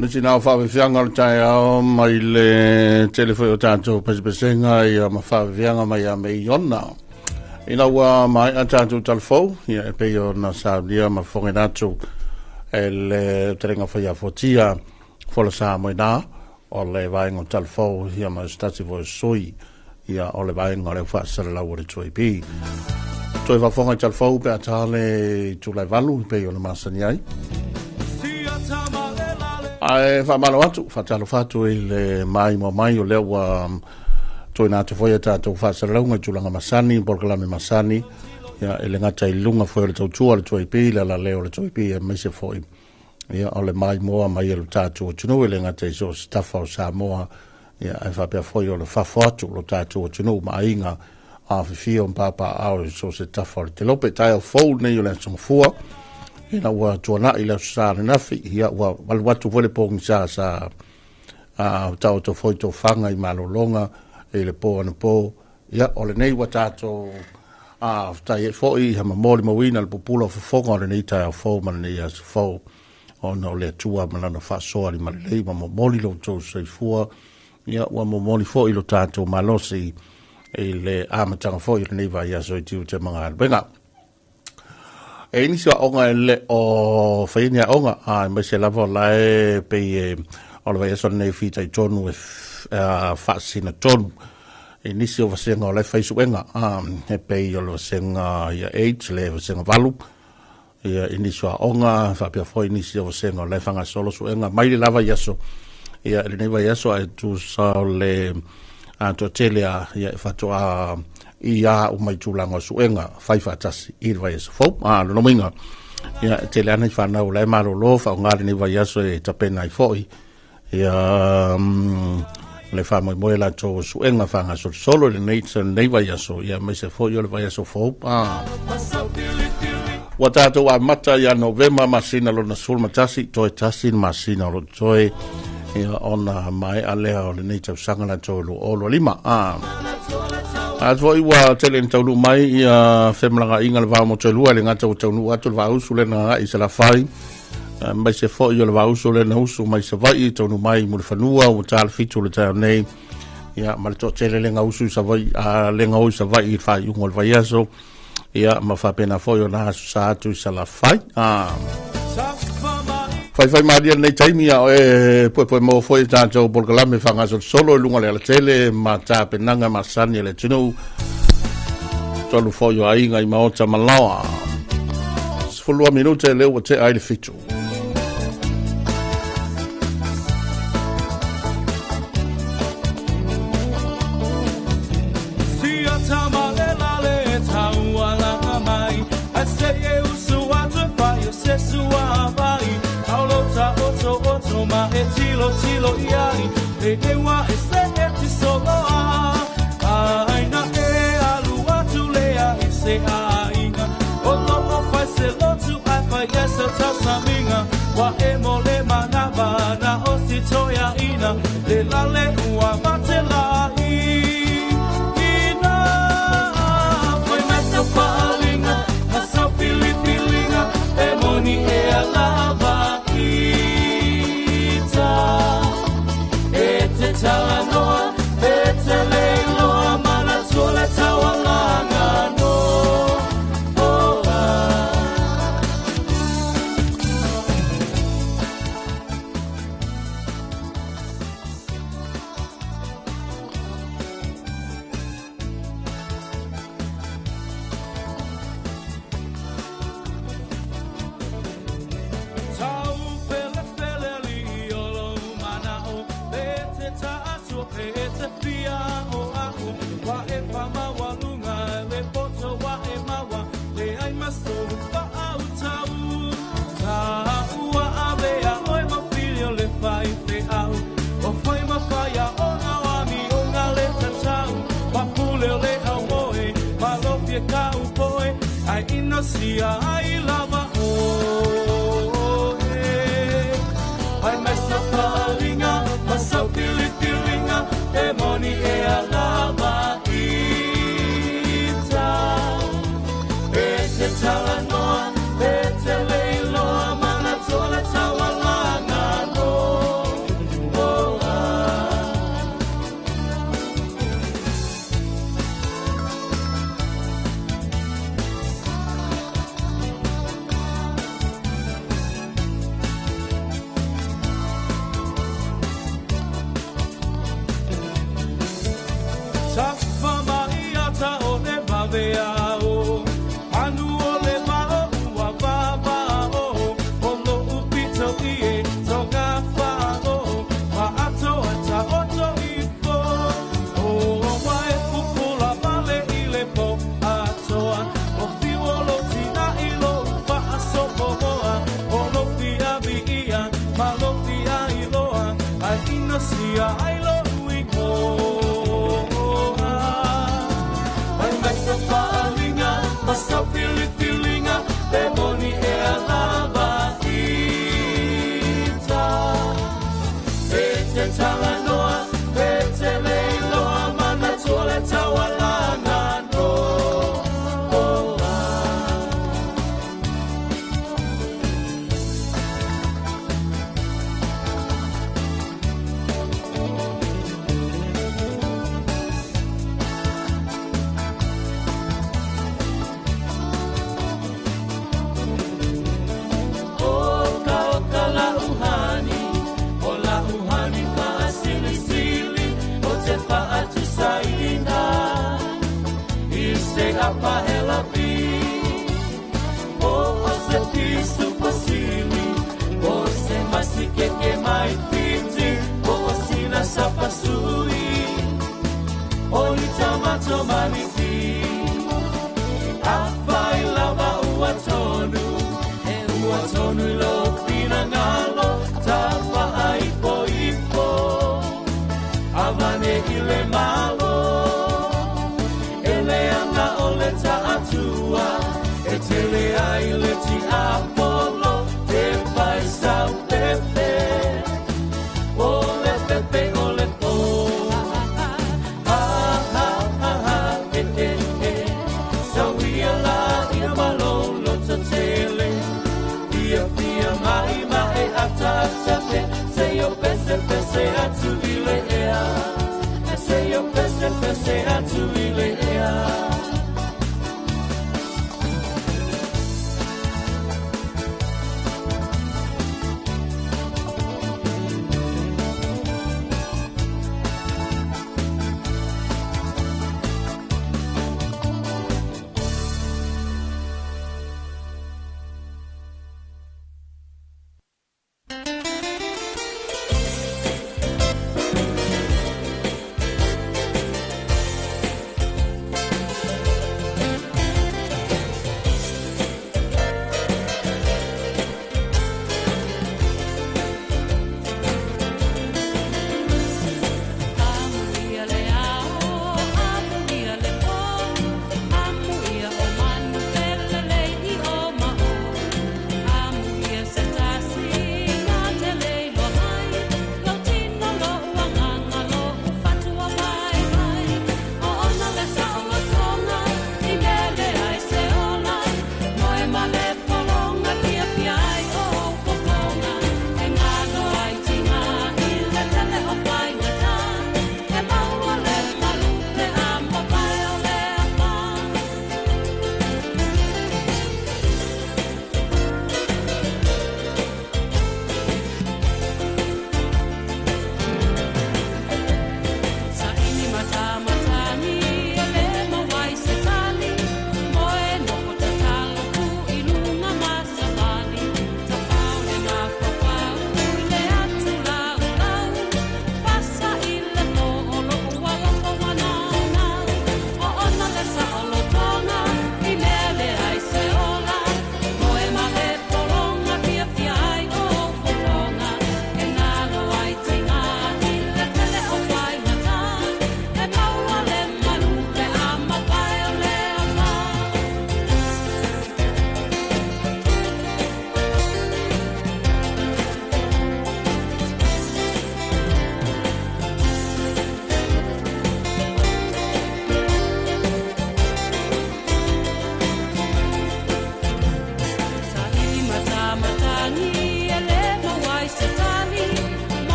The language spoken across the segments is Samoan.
Le sina o faafefiaga o le taeao mai le tele foi o tatou pesepesega ia ma faafefiaga mai ia me iona. Ina ua maea tatou talafou, ia e pei ona saunia ma fofogaina atu e le telega faiafuatia folasa mai na o le vaega o talafou ia ma se tasi foi o sui ia o le vaega o le faasalalau o le 2AP. Toe faafofoga i talafou pe a ta le itula e 8 pei ona masani ai. Ae faamalo atu, faatalofa atu i le maimoa mai o lea ua toina atu foi a tatou faasalalauga i tulaga masani, polokalame masani, ia e le gata i luga foi o le tautua o le 2AP, le alaleo o le 2AP, aemaise foi ia o le maimoa mai e lo tatou atunuu e le gata i so o se tafa o Samoa, ia ae faapea foi o le fafo atu o lo tatou atunuu ma aiga afifio ma papaaao i so o se tafa o le telope. Taeao fou lenei o le Aso Gafua, ina ua tuanai le aso Sa ananafi, ia ua alu atu foi le pogisa sa taoto foi tofaga i malologa i le po anapo. Ia o lenei ua tatou faafetai ai foi ia ma molimauina le pupula o fofoga o lenei taeao fou ma lenei aso fou, ona o le Atua ma lana faasoa limalelei ua momoli lo outou soifua, ia ua momoli foi lo tatou malosi i le amataga foi o lenei vaiaso i tiute ma galuega. E i ai nisi o aoga e le o faia ni aoga, aemaise lava o la e pei e o le vaiaso lenei e fitaitonu e faasina tonu i nisi o vasega o la e fai suega, e pei o le vasega ia 8, le vasega 8, ia i nisi o aoga, faapea foi nisi o vasega o la e faagasolo suega mai le la vaiaso ia i lenei vaiaso, ae tusa o le toatele a ia e faatoa ia uma i tulaga o suega fai faatasi i le vaiaso fou. Lona uiga, ia e tele ana i fanau o la e malolo faaaoga lenei vaiaso e tapena ai foi ia le faamoemoe latou o suega faagasolosolo i lenei vaiaso, ia aemaise foi o le vaiaso fou. Ua tatou amata ia Novema masina lona 11, toe tasi le masina o lo toe ia ona maea lea o lenei tausaga latou 2025. A foi ua tele ina taunuu mai ia femalagaaiga le va o Motuelua, le gata ua taunuu atu le vaausu lena agai i Salafai, aemaise foi o le vaausu lena usu mai Savaii taunuu mai i Mulifanua ua ta le 7 le taeao nei, ia ma le toatele le gausu i Savaii, le gau i Savaii i le faaiuga o le vaiaso, ia ma faapena foi ona aso sa atu i Salafai. Faifai malie lenei taimi ia e poepoe maua foi tatou polokalame faagasolosolo i luga o le alatele ma tapenaga masani a le atunuu, tolu foi o aiga i maota ma laoa. 12 minute lea ua tea ai le 7.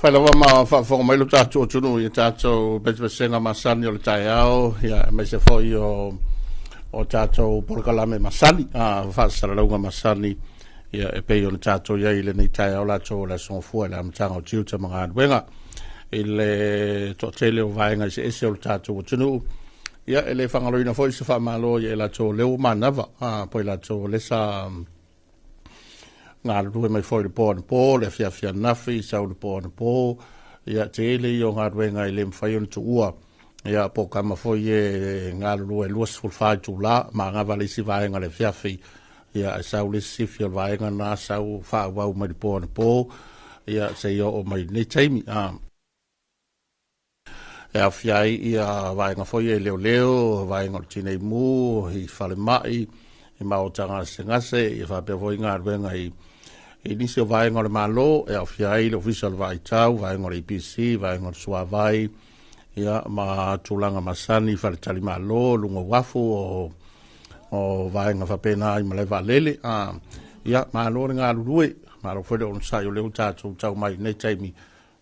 Fai lava ma faafofoga mai lo tatou atunuu i tatou pesepesega masani o le taeao, ia aemaise foi o tatou polokalame masani, faasalalauga masani, ia e pei ona tatou i ai i lenei taeao latou o le Aso Gafua i le amataga o tiute ma galuega i le toatele o vaega eseese o le tatou atunuu. Ia e le faagaloina foi se faamalo ia i latou o lea ua manava, po i latou o lea sa galulue mai foi i le po anapo, le afiafi ananafi, sau le po anapo, Ia, tele ia o galuega e le mafai ona tuua. Ia, po o kama foi e galulue e 24 itula, ma agava le isi vaega o le afiafi. Ia, e sau le isi sifi o le vaega lena, sau faaauau mai le po anapo, ia, seia oo mai i lenei taimi. E aofia ai ia vaega foi e leoleo, vaega o le tinei mu, i falemai, i maota gasegase, ia faapea foi galuega i nisi o vaega o le Malo, e aofia ai le Ofisa o le Vaaitau, vaega o le EPC, vaega o le Suavai, ia, ma tulaga masani, faletalimalo, luga uafu, o vaega faapena i malae vaalele. Ia, malo le galulue, malo foi le onosai o lea ua tatou tau mai i lenei taimi,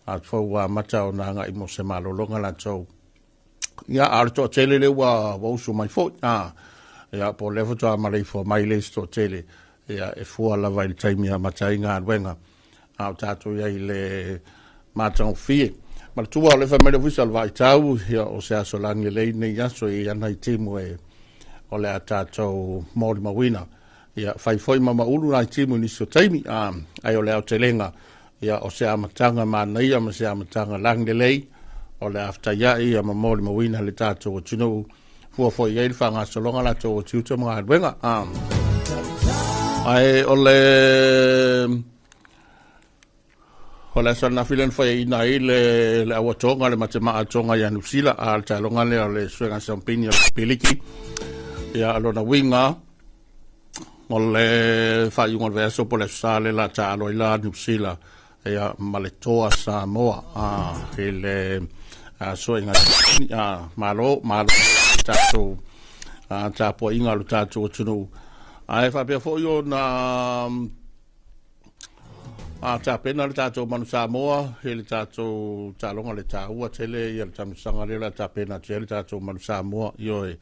a fou ua amata ona agai mo se malologa latou. Ia, a o le toatele lea ua usu mai foi. Ia, po o lea faatoa maleifua mai le isi toatele, ia, e fua lava i le taimi e amata ai galuega, a o tatou i ai i le matagofie. Manatua o lea fai mai le Ofisa o le Vaaitau, ia, o se aso lagilelei lenei aso i ana timu e o le a tatou molimauina. Ia, fai foi ma maulu nai timu i nisi o taimi, ai o le aotelega, ia, o se amataga manaia ma se amataga lagilelei, o le a fetaiai ia ma molimauina le tatou atunuu, fua foi i ai le faagasologa latou o tiute ma galuega. Ae o le aso ananafi lea na faiaina ai le auatoga, le matemaa atoga ia Niu Sila, a le taaloga lea o le suega sampini o le Piliki. Ia, lona uiga, o le faaiuga o le vaiaso po o le aso Sa lea la taalo ai la Niu Sila, ia, ma le Toa Samoa, i le suega. Malo, malo tatou tapuaiga a lo tatou atunuu. Ae faapea foi ona tapena le tatou Manu Samoa i le tatou taaloga le taua tele ia le taamilosaga lea o le a tapena atu ai le tatou Manu Samoa. Ioe,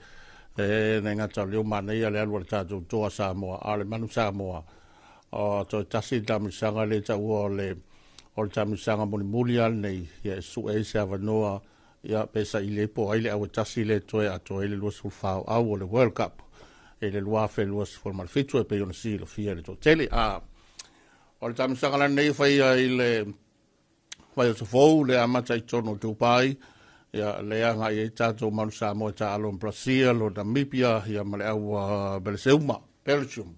e le gata o lea ua manaia le alu a le tatou Toa Samoa, a o le Manu Samoa, o toe tasi le taamilosaga lea e taua o le taamilosaga mulimuli lava lenei, ia, e sue ai se avanoa, ia, pe saili ai po o ai le au e tasi lea e toe atoa ai le 24 o au o le World Cup i le 2027 e pei ona silafia e le toatele. O le taamilosaga la lenei e faia i le vaiaso fou le amata i totonu o Dubai, ia, le agai ai tatou Manu Samoa e taalo ma Brazil, o Namibia, ia, ma le au Beleseuma, Belgium.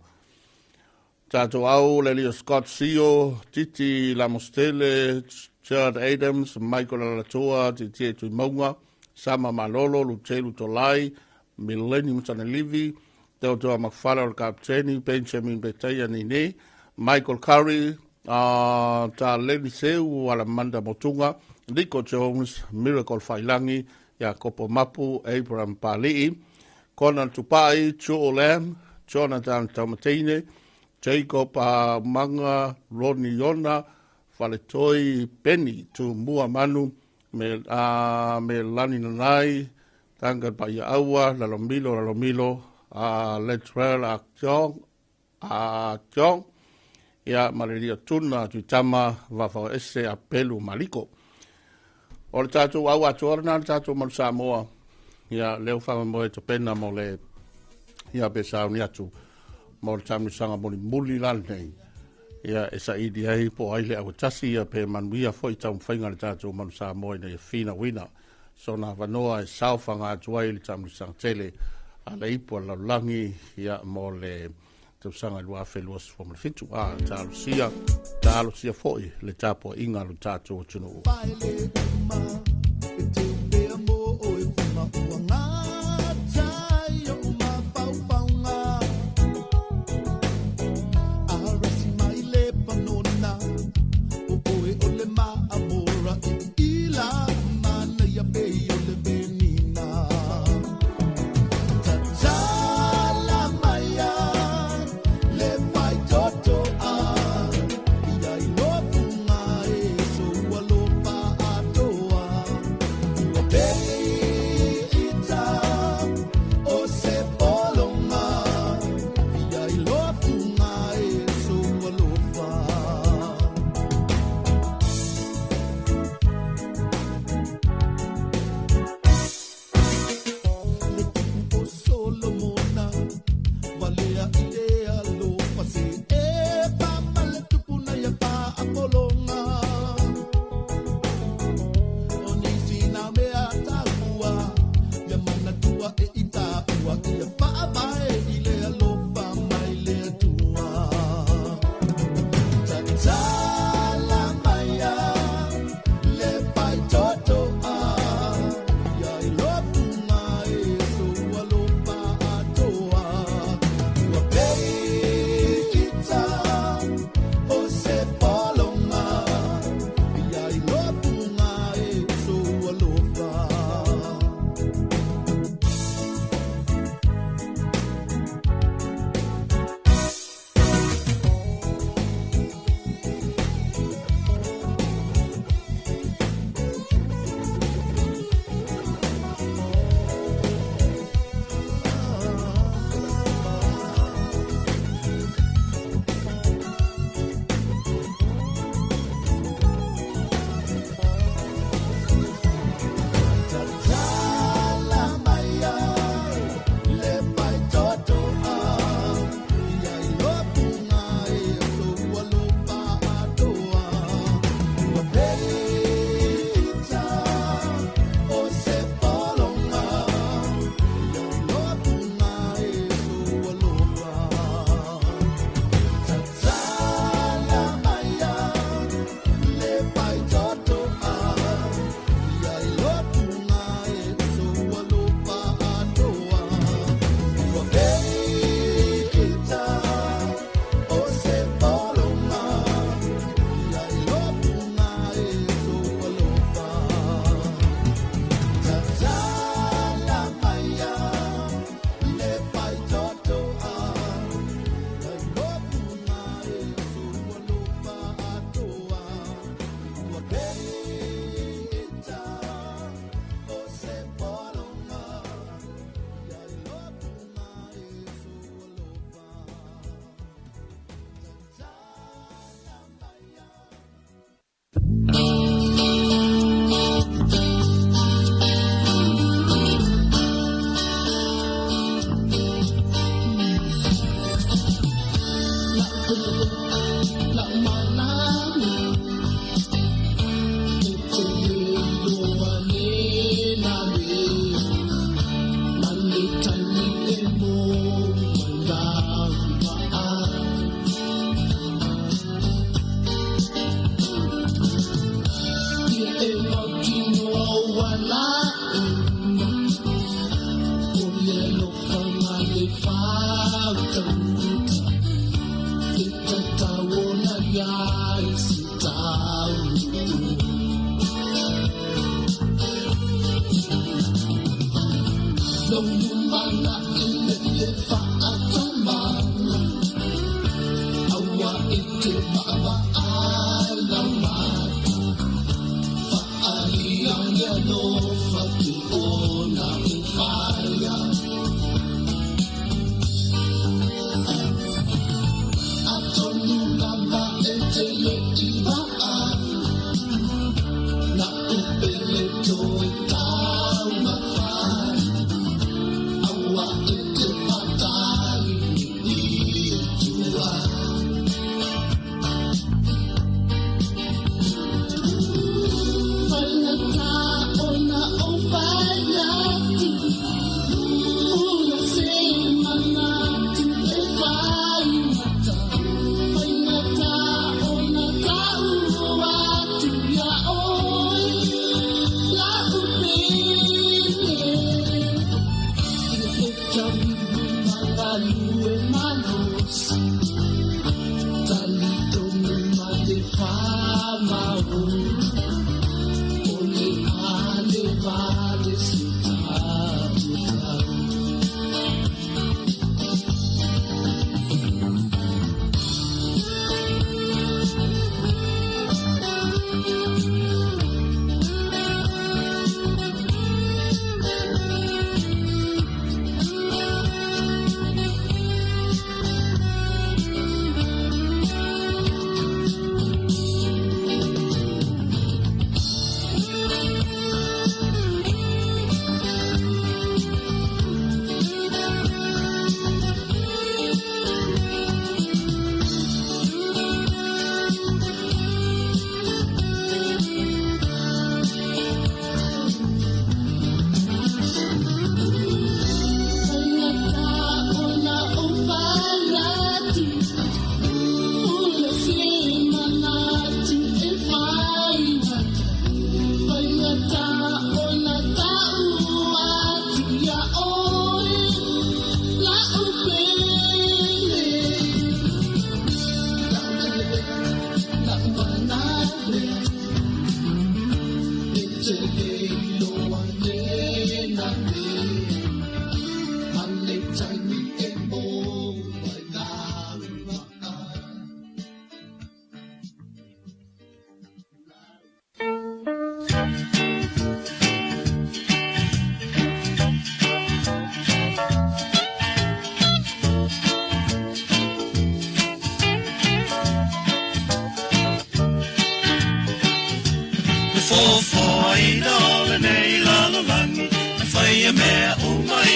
Tatou au le Leo Scott Sio, Titi Lamostele, Gerard Adams, Michael Alatoa, Tietie Tuimauga, Sama Malolo, Lutelu Tolai, Millennium Sanelivi, Teoteoa Makufala o le Kapiteni, Benjamin Betaia Nene, Michael Curry, Taleni Seu, Alamanda Motunga, Nico Jones, Miracle Failangi, Iakopo Mapu, Abraham Pali'i, Conan Tupai, Joe Lam, Jonathan Taumateine, Jacob Manga, Ronnie Iona, Faletoi Penny, Tumua Manu, me Lani Nanai, Duncan Paiaaua, Lalomilo Lalomilo, Letrell Akiong, ia, ma le Lia Tuna, Tuitama, Vafaoese, Apelu Maliko. O le tatou au atoa lena le tatou Manu Samoa, ia, lea ua faamoemoe tapena mo le, ia, pe sauni atu mo le taamilosaga mulimuli la lenei, ia, e saili ai po o ai le au e tasi, ia, pe manuia foi taumafaiga a le tatou Manu Samoa ina ia finauina sona avanoa e saofaga atu ai le taamilosaga tele a le ipu a le lalolagi, ia, mo le tausaga 2027. Talosia, talosia foi le tapuaiga a lo tatou atunuu.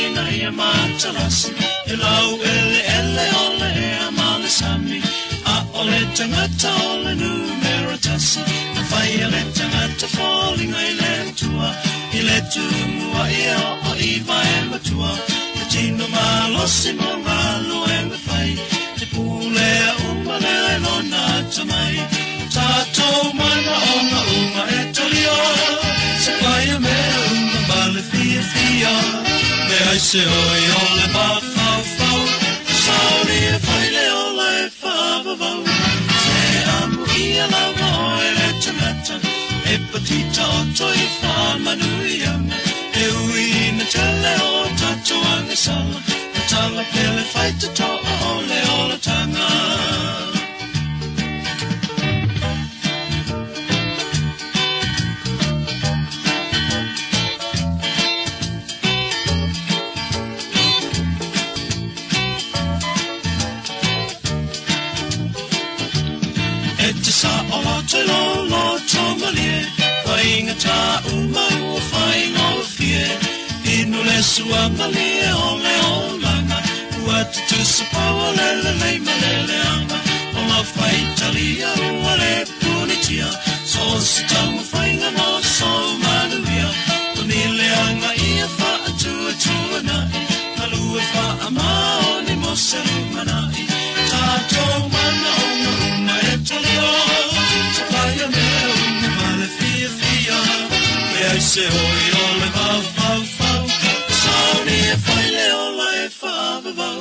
ina ia matalasi E lau ele ele o le ea ma le sami A o le tangata o le numera tasi Na whai le tangata fōlinga i le tua I le tumua ia o i vai matua Te tino malosi mo ngā lue me whai Te pūlea umalea e lona tamai Tātou mana o ngā unga e talia Se paia mea unga ma le fia fia Me ai se oi o le mawhau Sauri e whaile o le whavavau Se amu ia lawa o e le tangata E patita o toi whamanuianga E ui na tele o tātou anga sala Tala pele whaita toa o le ola tanga. E te sa o lo te lo lo tomalie Whainga tā uma ua whainga o fie Inu le sua malie o le olanga Ua te tusa pau o le le lei ma le le anga O la whaitalia ua le punitia So se tauma whainga mo so manuia O ni le anga ia wha atua tua nai Kalua wha ama o ni mo se lumanai Tātou mana o ngā uma e talia Te paia mea uma ma le fia fia Me ai se oi o le mau fau fau Sauni e whaile o la e whavavau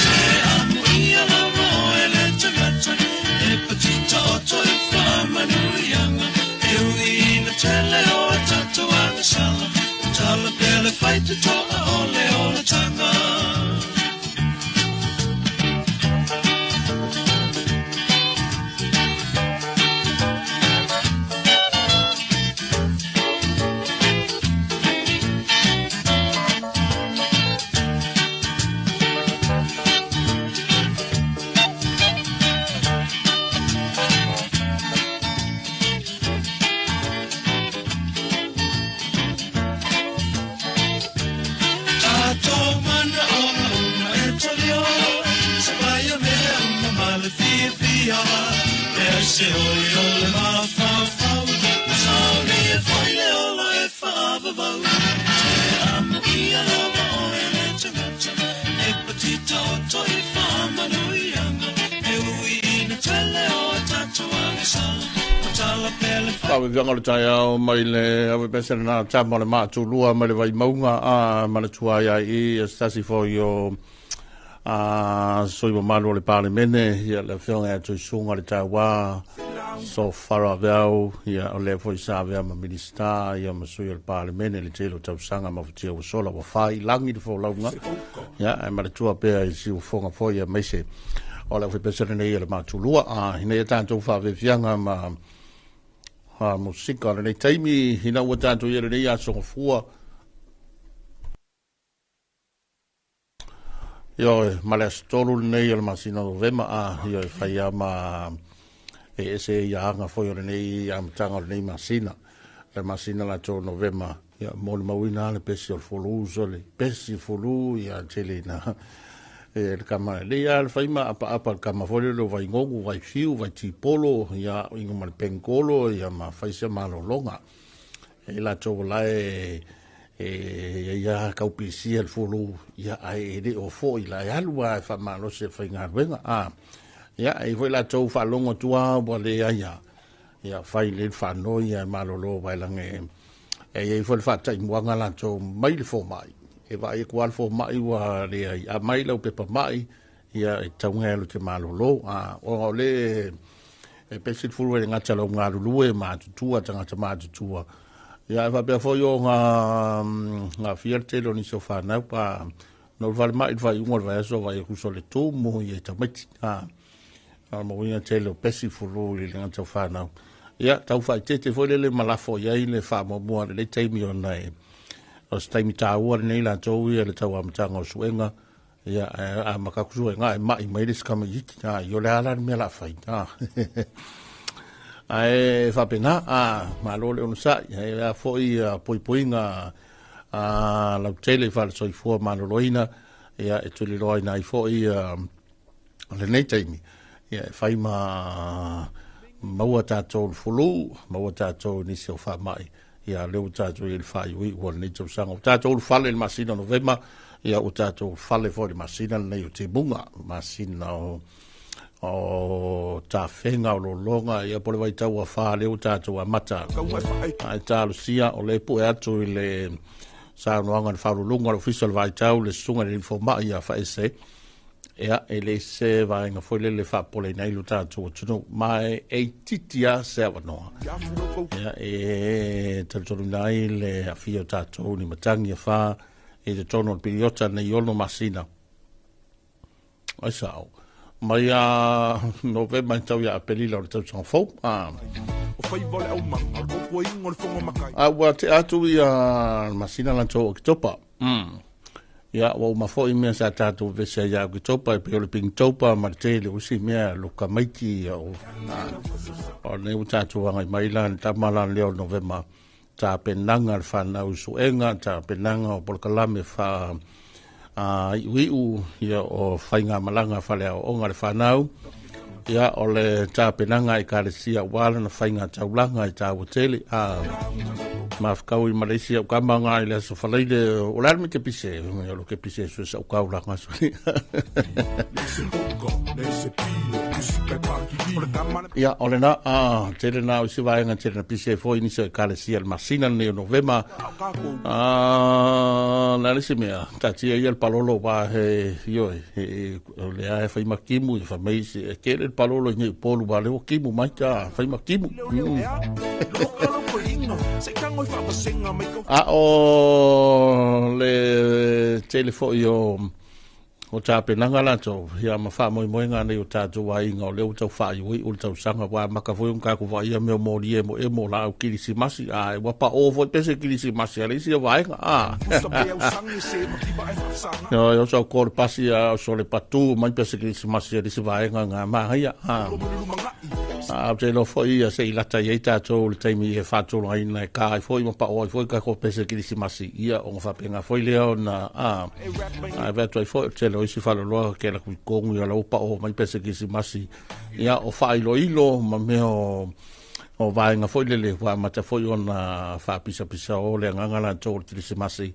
Se amu ia lava o e le tangata E patita o toi whamanuianga E ui ina tele o a tātou anga sala Tala pele whaita toa o le ola tanga. Tātou mana o ngā unga e talia Se paia mea uma ma le fia fia E ai se oi o le mawhawhau Sauri e whaile o la e whavavau Te amu ia lava o e le tangata E patita o toi whamanuianga E ui ina tele o a tātou anga sala O tala pele Ave vianga o le taeao mai le ave pese na tama o le maatulua mai le Vaimauga a ma le tuai ai i e se tasi foi o a sui mamalu o le Palemene ia le afioga ia Tuisuga le Tauā so fara aveau ia o lea foi sa avea ma Minista ia ma sui o le Palemene le tele o tausaga ma futia ua sola ua fai lagi le folauga ia ae manatua pea i siufoga foi ia maise o le aufaipesa lenei ia le maatulua a ina ia tatou faafiafiaga ma a musika o lenei taimi ina ua tatou ia lenei aso gafua Ioe, ma le aso 3 lenei o le masina o Novema, a, ioe, fai a ma e ese ia aga foi o lenei amataga o lenei masina. Le masina latou o Novema, ia, molimauina le pesi o le fulu, so le pesi fulu, ia, tele ina, e le kama, le ia le fai ma apa apa le kama foi le vai ngongu, vai fiu, vai tipolo, ia, ingo ma le pengolo, ia, ma fai se malologa. E latou la e e ia kau pisia le fulu ia ae e le o foi la e alu a e faamalosi e faigaluega a ia e foi latou faalogo atu a ua leai a ia fai le faanoi e malolo vaelage e iai foi le faataimuaga latou mai le fomai e vaai atu a le fomai ua leai a mai lau pepa mai ia e tauga e alu te malolo a ona o le e pesi le fulu e le gata lau galulue ma atutua tagata matutua ia e faapea foi o ngā ngā fia le tele o nisi o whanau pa no le whare mai le whai unga o le vaiaso vai e kuso le tumu i e tamaiti a a mo inga tele o pesi fulu i le gata o whanau ia tau whaitete foi lele malafo i ai le whaamua le taimi ona e o se taimi tāua lenei latou ia le tau amataga o suega Ia, a ma ka kusu e ngā e mai mai le sikama i iti, a, i o le ala ni mea la whai, a. Ae whapena, a, malo le ono sai, e a foi a poipoinga Lautele faale-soifua maloloina, ia e tuliloaina ai foi lenei taimi, ia e fai ma maua tatou le fulu, maua tatou nisi o faamai, ia lea ua tatou i le faaiuiu o lenei tausaga. Ua tatou ulufale i le masina o Novema, ia ua tatou ulufale foi i le masina lenei o Timuga, masina o tafega o lologa, ia po o le vaitau afa lea ua tatou amata. Ae talosia o lea e pue atu i le saunoaga a le Faauluuluga o le Ofisa o le Vaitau, le Susuga i le Fomai ia Faese, ia e leai se vaega foi lele faapopoleina ai lo tatou atunuu, ma e itiiti lava se avanoa, ia e talitonuina ai le aafia o tatou ni matagi afa i totonu o le piriota nei 6 masina. Ai sao mai a Novema e tau ia Aperila o le tausaga fou. A ua tea atu ia masina latou o Oketopa. Ia, ua uma foi mea sa tatou vevesi ai ia Oketopa, e pei o le Pinktopa ma le tele o isi mea, luka maiki, ia, o, o lenei ua tatou agai mai la, le tama la lea o Novema, tapenaga le fanau i suega, tapenaga o polokalame fa iuiu, ia, o faigamalaga faleaoaoga le fanau, ia, o le tapenaga ekalesia aua lana faiga taulaga e taua tele. Mafukau i Malaysia o kama ngā i le aso falaile, o le alme ke pise, o lo ke pise sue sa ukau la ngā sui. Ia, o le na, tele na o isi vaega tele na pise foi nisi o ekalesia le masina nei o Novema. Na le isi mea, tatia ia le palolo wa he, ioe, he, o le ae fai makimu i whamei se e kele le palolo i nei polu wa leo kimu mai ta fai makimu. A o le tele foi o tapenaga latou, ia ma faamoemoega nei o tatou aiga o lea ua tau faaiuiu le tausaga, ua amata foi ona tatou vaaia mea o moli emo emo o laau kirisimasi, a ua paʻō foi pese kirisimasi a le isi vaega. Io o sau ko le pasi a o so le patu mai pese kirisimasi a le isi vaega ngā māia. A te iloa foi ia se i lata i ai tatou le taimi e faatulagaina e ka ai foi ma paʻō ai foi tatou pese kirisimasi, ia ona faapena foi lea ona a ve atu ai foi o tele o isi faaloloa ke la kui kongu ia lau paʻō mai pese kirisimasi, ia o faailoilo ma mea o vaega foi lele ua amata foi ona faapisapisa o le agaga latou o le kirisimasi,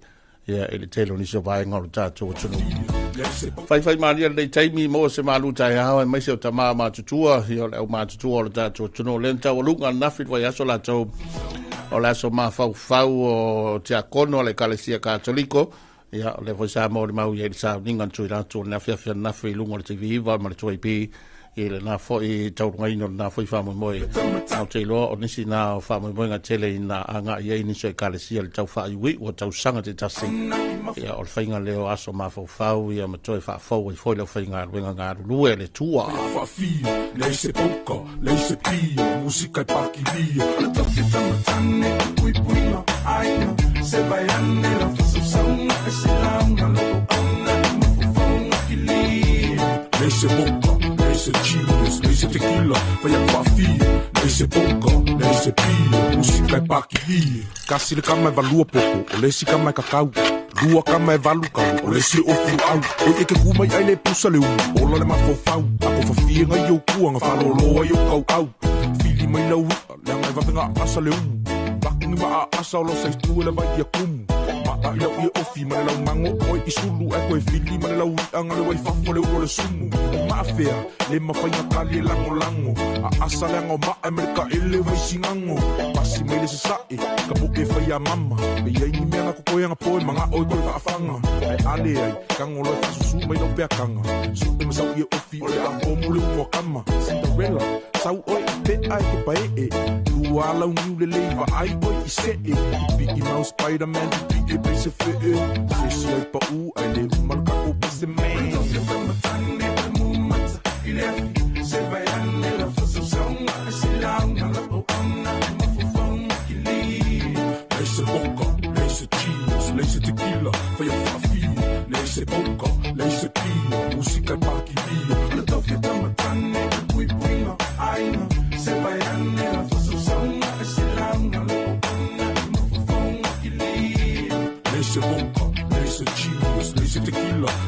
ia i le tele o nisi o vaega o le tatou atunuu. Faifai malia lenei taimi mo se malu taeao aemaise o tamā matutua, ia o le au matutua o le tatou atunuu. Lea na taualuga ananafi le vaiaso latou o le aso mafaufau o tiakono a le Ekalesia Katoliko, ia o lea foi sa molimau i ai le sauniga na tui latou le afiafi ananafi i luga o le TV9 ma le 2AP i lena foi taulugaina o lena foi faamoemoe. Ae ou te iloa o nisi na o faamoemoega tele ina agai ai nisi o ekalesia i le tau faaiuiu o tausaga taitasi, ia o le faiga lea o aso mafaufau, ia ma toe faafou ai foi le aufaigaluega galulue a le Atua. Kasi le kama e valua popo, o le isi kama e kakau. Lua kama e valu kalu, o le isi ofu au. O e ke kumai ai le pusa le umu, ola le mafaufau. Ako fafie ngai o kuanga, whaloloa i o kau au. Fili mai lau ia, le anga e vavenga asa le umu. Baku ni maa asa o lo sa itu e le vai ia kumu. Maa i lau ia ofi ma le lau mango oi i sulu. E koe fili ma le lau ia nga le wai fafo le ulo le sumu. O maafea, le mawhainga kali e lango lango. A asa le anga o maa e mereka ele vai singango. Pasi mai le sasae, ka po e whai a mama. Pe iai ni mea nga kokoe anga poe, manga oi koe waafanga. Ai ale ai, kango loe whasusu mai lau peakanga. Su e masau ia ofi o le a omu le umua kama. Cinderella, sau oi i te ai ke pae e. Lua lau niu le lei wa ai oi i se e. Pipi mau Spider-Man, pipi e pese fe e. Se si ai pa u, ai le umal ka o pese man. Leise boka, leise cheese, leise tequila, whai a whaafia. Leise boka, leise pia, musika e pakilia. Le tau ke tamatane, pui puinga, aina. Se vai ane la fasausauga e se lauga le o ona mafaufauga kilia. Leise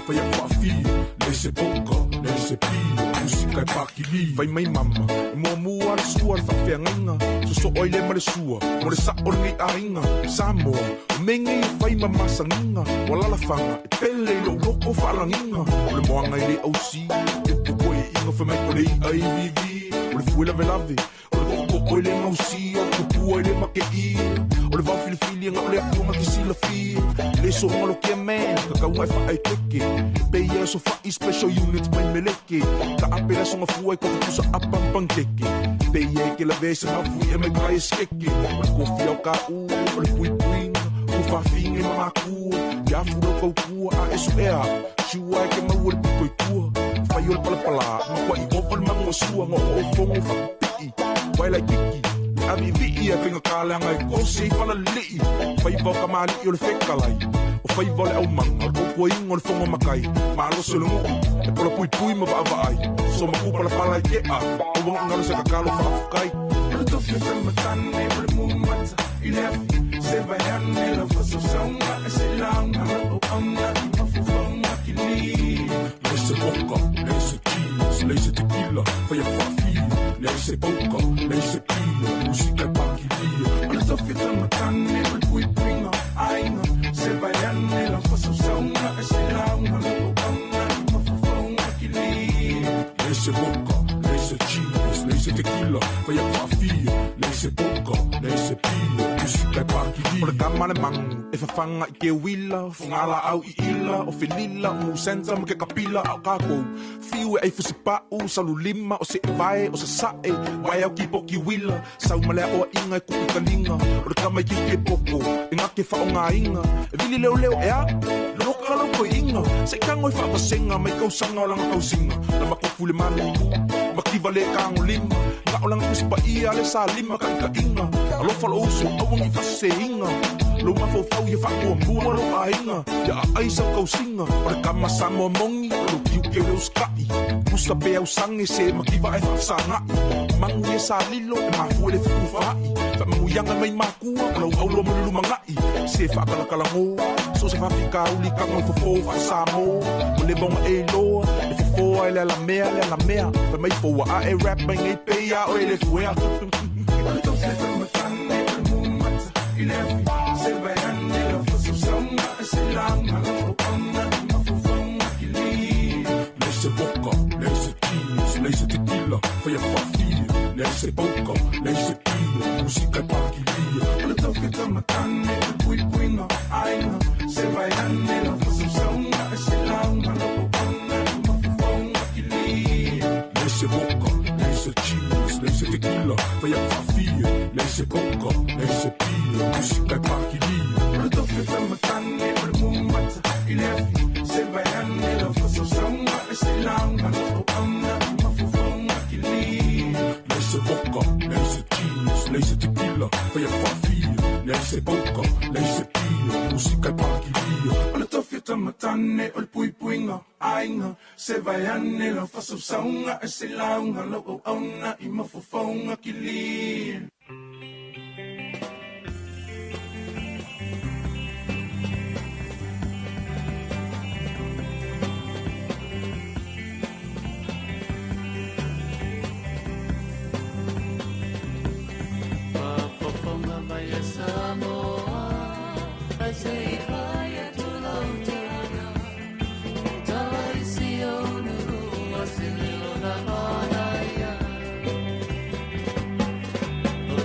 Fai a'u faafia, leai se poka, leai se pia, musika e pakili. Fai mai mama, e muamua le sua le faafeagaiga, sosoo ai lea ma le sua, mo le sa'o lenei aiga. Samoa, o mea nei e fai ma masagiga, ua lalafaga, e pele i lou loko faalagiga. O le moaga e le ausi, upu koe'iga fai mai o le i'a i vivi, o le fue lavelave, o le to'oto'o e le gausia, o le tupua e le make'ia, o le vaofilifili e ga'o le a'uga ke silafia. Le so'oga lokia man, kakauga e fa'aekeke, peia e sofa'i special units mai meleke, ta'ape le asoga fua i kofupusa apa ma pankeke, peia e ke lavea i se mafui'a mai kai e sekeke, o le kofia o ka'u, o le puipuiga, ua faafiga i mamakua, ia afu lau kaukua a e su'ea a'u, siua e ke maua le pito i tua, fai o le palapalā, makua'i ova le magu o sua, go'ogo'o fogo fa'api'i, waelaikiki, le avi'ivi'i ae faigatā leaga e kosi ai falalili'i, faiva o kamali'i o le fekalai, o faiva o le aumaga, o le tautuaina o le fogo matai, malosi o le nu'u, e polapuipui ma va'ava'ai, somaku palapala i ke'a, aua ga'u galo se tatalo fa'afetai. O le tofi o taumatane o le mumata i le afi se vaeane lau fasausauga e se lauga lau auauna i mafaufauga kili. Leai se vodka, leai se cheese, leai se tequila, fai a'u faafia, leai se poka, leai se pia, musika e pakilia. O le tofi o taumatane o le puipuiga aiga se vaeane lau fasausauga e se lauga lau auauna i mafaufauga kili. Leai se vodka, leai se cheese, leai se tequila, fai a'u faafia, leai se poka, leai se pia, musika e pakilia. O le kama le magu e fafaga i keuila, fugalā'au i ila, o felila, o musenta ma ke kapila, a o kākou fiu e ai fusipa'u, salulima, o se'evae, o sasa'e, wae au kipoki uila, sau ma le a'oa'iga e ku'u taliga, o le kama i kiki e poko, e gake fa'aogāiga, e vili leoleo ea, loka lau koi'iga, se'i tago e fa'avasega mai kausaga o laga tausiga, na makofu le malulu, makiva le kagolima, ga'o laga tusipa'ia le salima ka'ika'iga, alofa lo'u uso aua ni'i fa'aseseīga, lou mafaufau ia fa'amuamua lou aiga, ia a'ai sau tausiga, o le kama Samoa moni, o lou tiute o le usita'i, pusa pe ausage se makiva ae fa'afesaga'i, magu ia salilo e mafua i le fetufa'i, fa'amanuiaga mai makua o lau aulo mo le lumaga'i, se fa'atalatalagō, so o se fafikauli tago i fofō fa'asamo, ua leva ona e iloa, e fofō ai le alamea le alamea, fai mai foua a'e rap mai nei pei a oe le fuea. O le tofi taumatane o le mumata i le afi se vaeane lau fasausauga e se lauga lau auauna i mafaufauga kili. Leai se vodka, leai se cheese, leai se tequila, fai a'u faafia, leai se poka, leai se pia, musika e pakilia. O le tofi taumatane o le puipuiga aiga se vaeane lau fasausauga e se lauga lau auauna i mafaufauga kili. Leai se vodka, leai se cheese, leai se tequila, fai a'u faafia, leai se poka, leai se pia, musika e pakilia. O le tofi taumatane o le mumata i le afi se vaeane lau fasausauga e se lauga lau auauna i mafaufauga kili. Leai se vodka, leai se cheese, leai se tequila, fai a'u faafia, leai se poka, leai se pia, musika e pakilia. O le tofi taumatane o le puipuiga aiga se vaeane lau fasausauga e se lauga lau auauna i mafaufauga kili. Faafofoga mai e Samoa, ai se i fai atu lau tala, e tala i si ou nuu o se leo na manaia. O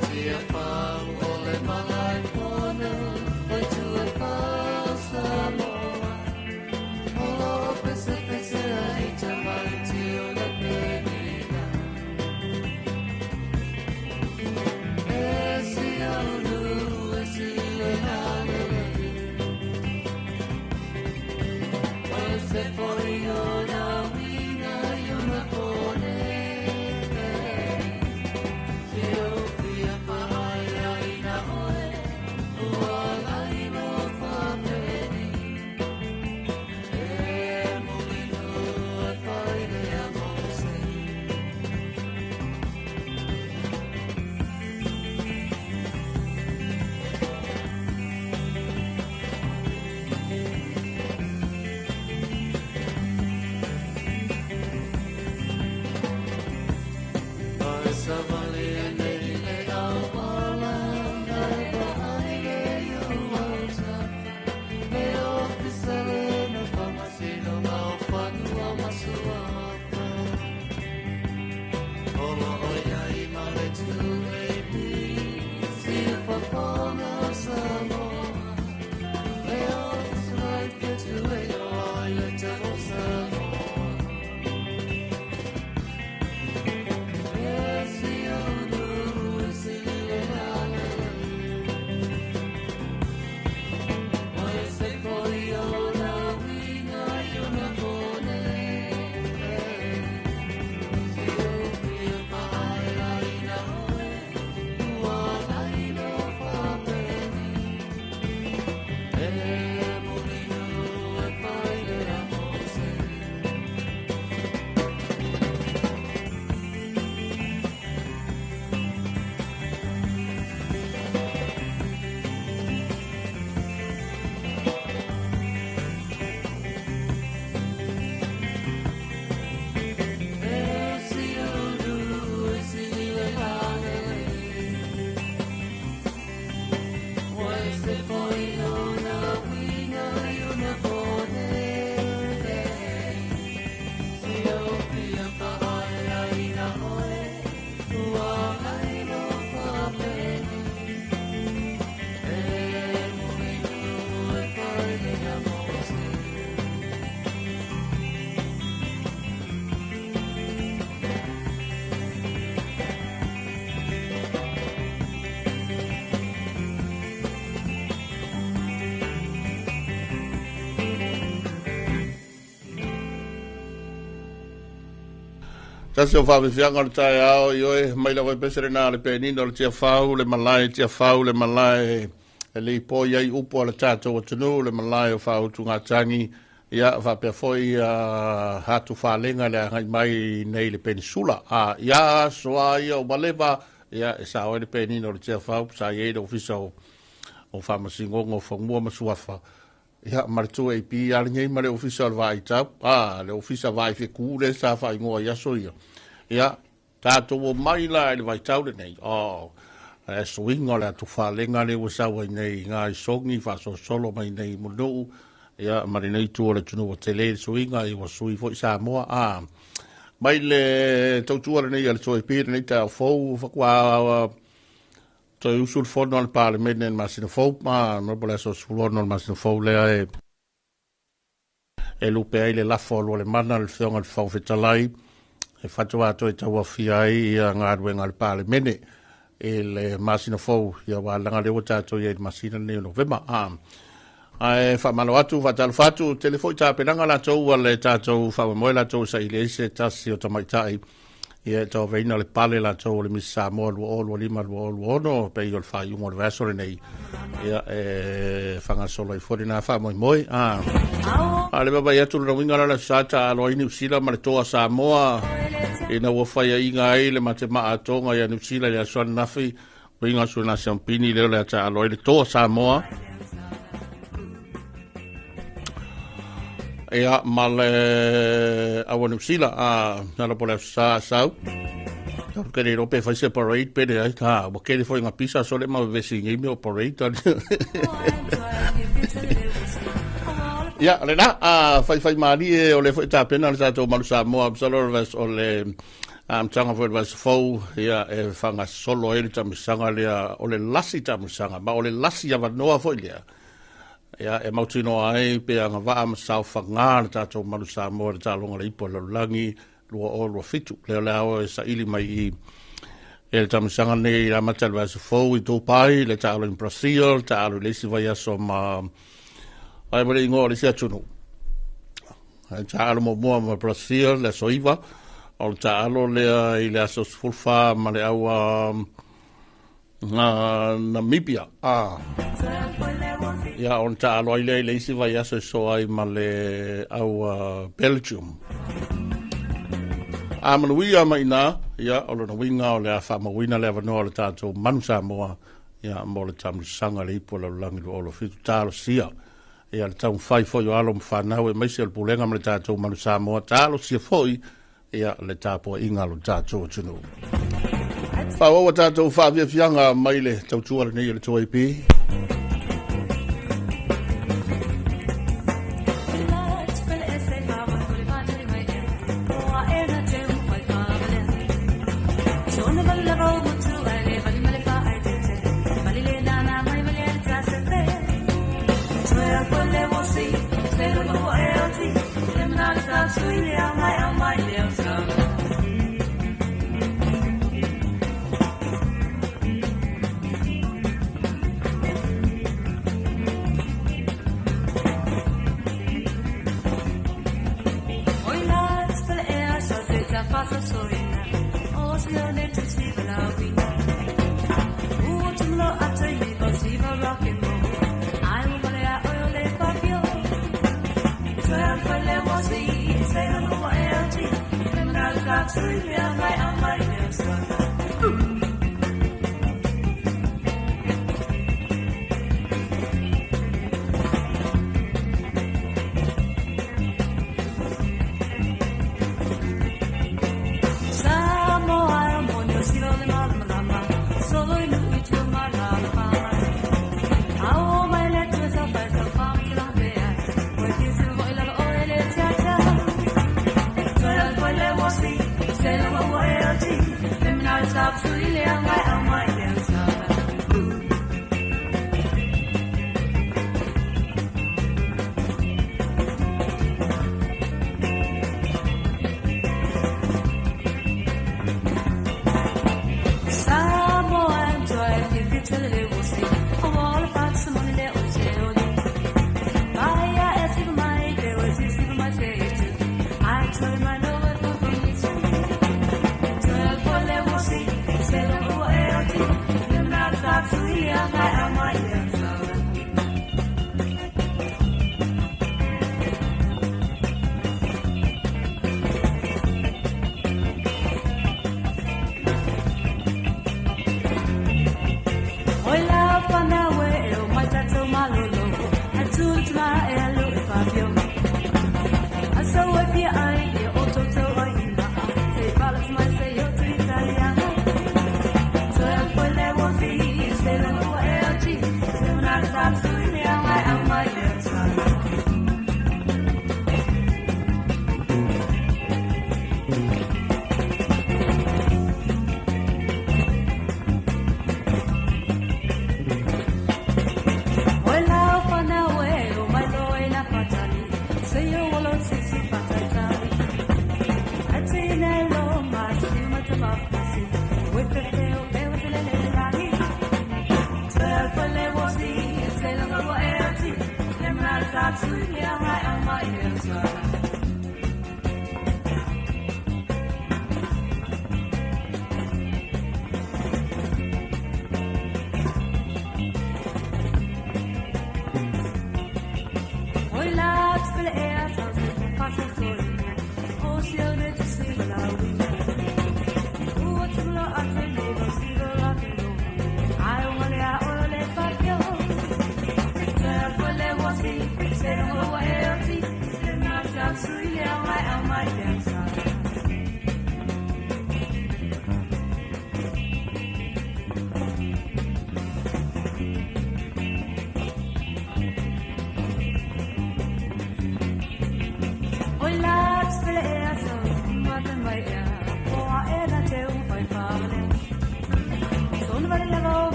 Tasi o faafiafiaga o le taeao, ioe, mai lava i pese lena le penina o le Tiafau, le malae Tiafau, le malae e lipoi ai upu a le tatou atunuu, le malae o faautugatagi, ia faapea foi atu falega le agai mai nei le penisula. A ia aso a ia ua leva, ia e sao ai le penina o le Tiafau, sa i ai le ofisa o Faamasinoga o Fanua ma Suafa, ia ma le 2AP a lenei ma le ofisa o le Vaitau, le ofisa Vai Feku le sa faaigoa i aso ia. Ia, tatou o mai la i le vaitau lenei, e suiga o le atu falega le ua sau ai nei ngā i songi faasolosolo mai nei munuu, ia ma lenei itu o le atunuu ua tele le suiga, ia ua sui foi Samoa. Mai le tautua lenei a le 2AP lenei taeao fou, faatoa toe usu le fono a le Palemene i le masina fou, ma po o le aso 16 o le masina fou lea e lupe ai le lafo a Lualemana le Afioga i le Fofoga Fetalai, e faatoa toe tauafia ai ia galuega a le Palemene i le masina fou, ia ua laga lea ua tatou i ai i le masina lenei o Novema. Ae faamalo atu, faatalofa atu, tele foi tapenaga latou a le tatou faamoemoe latou saili ai se tasi o tamaitai, ia e tauaveina le pale latou o le Miss Samoa 2025-2026 pei o le faaiuga o le vaiaso lenei, ia e faagasolo ai foi lena faamoemoe. A le vaavaai atu lona uiga la le sa taalo ai Niu Sila ma le toa Samoa ina ua faiaina ai le matemaa atoga ia Niu Sila i le aso ananafi, uiga suena siampini lea o le a taalo ai le toa Samoa. Ia, ma le aua Niu Sila, na la po le aso sa sau. Tau ke le rope fai se parade pe le ai, ua kele foi ngā pisa so le ma vesi ngi me o parade. Ia, le na, fai fai malie e o le foi tapena le tatou malu Samoa, masalo o le vaiaso o le amataga foi o le vaiaso fou, ia, e faagasolo ai le taamilosaga lea, o le lasi taamilosaga, ma o le lasi avanoa foi lea, ia, e mautinoa ai pe agavaa ma saofaga le tatou malu Samoa i le taaloga o le ipu a le lalolagi 2027. Lea o le a o e saili mai i e le taamilosaga nei i le amata o le vaiaso fou i Dubai, le taalo i Brazil, le taalo i le isi vaiaso ma ai ma le igoa o le isi atunuu. Le taalo muamua ma Brazil, le aso 9, o le taalo lea i le aso 14 ma le aua Namibia. Ia, ona taalo ai lea i le isi vaiaso e soa ai ma le aua Belgium. A manuia mai ina, ia, o lona uiga o le a faamauina le avanoa o le tatou manu Samoa, ia, mo le taamilosaga le ipu o le lalolagi 2027 talosia. Ia, le taumafai foi o alo ma fanau aemaise o le pulega ma le tatou manu Samoa, talosia foi, ia, le tapuaiga a lo tatou atunuu. Faaauau a tatou faafiafiaga mai le tautua lenei o le 2AP.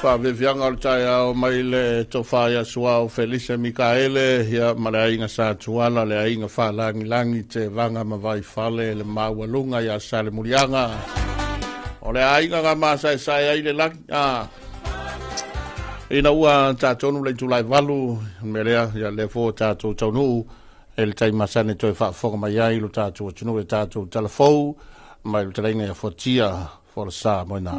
Faaveviaga o le taeao mai le tofa ia Suao Felise Mikaele, ia ma le aiga Sa Tuala, le aiga Faalagilagi, te vaga ma Vaifale, le maualuga ia Salemuliaga. O le aiga ga masaesae ai le lagi. Ina ua tatonu le itulai valu, mea lea, ia lea fua tatou taunuu, e le tai masane toe faafofoga mai ai lo tatou atunuu e tatou talafou, mai le talaiga ia fuatia, folasa moena.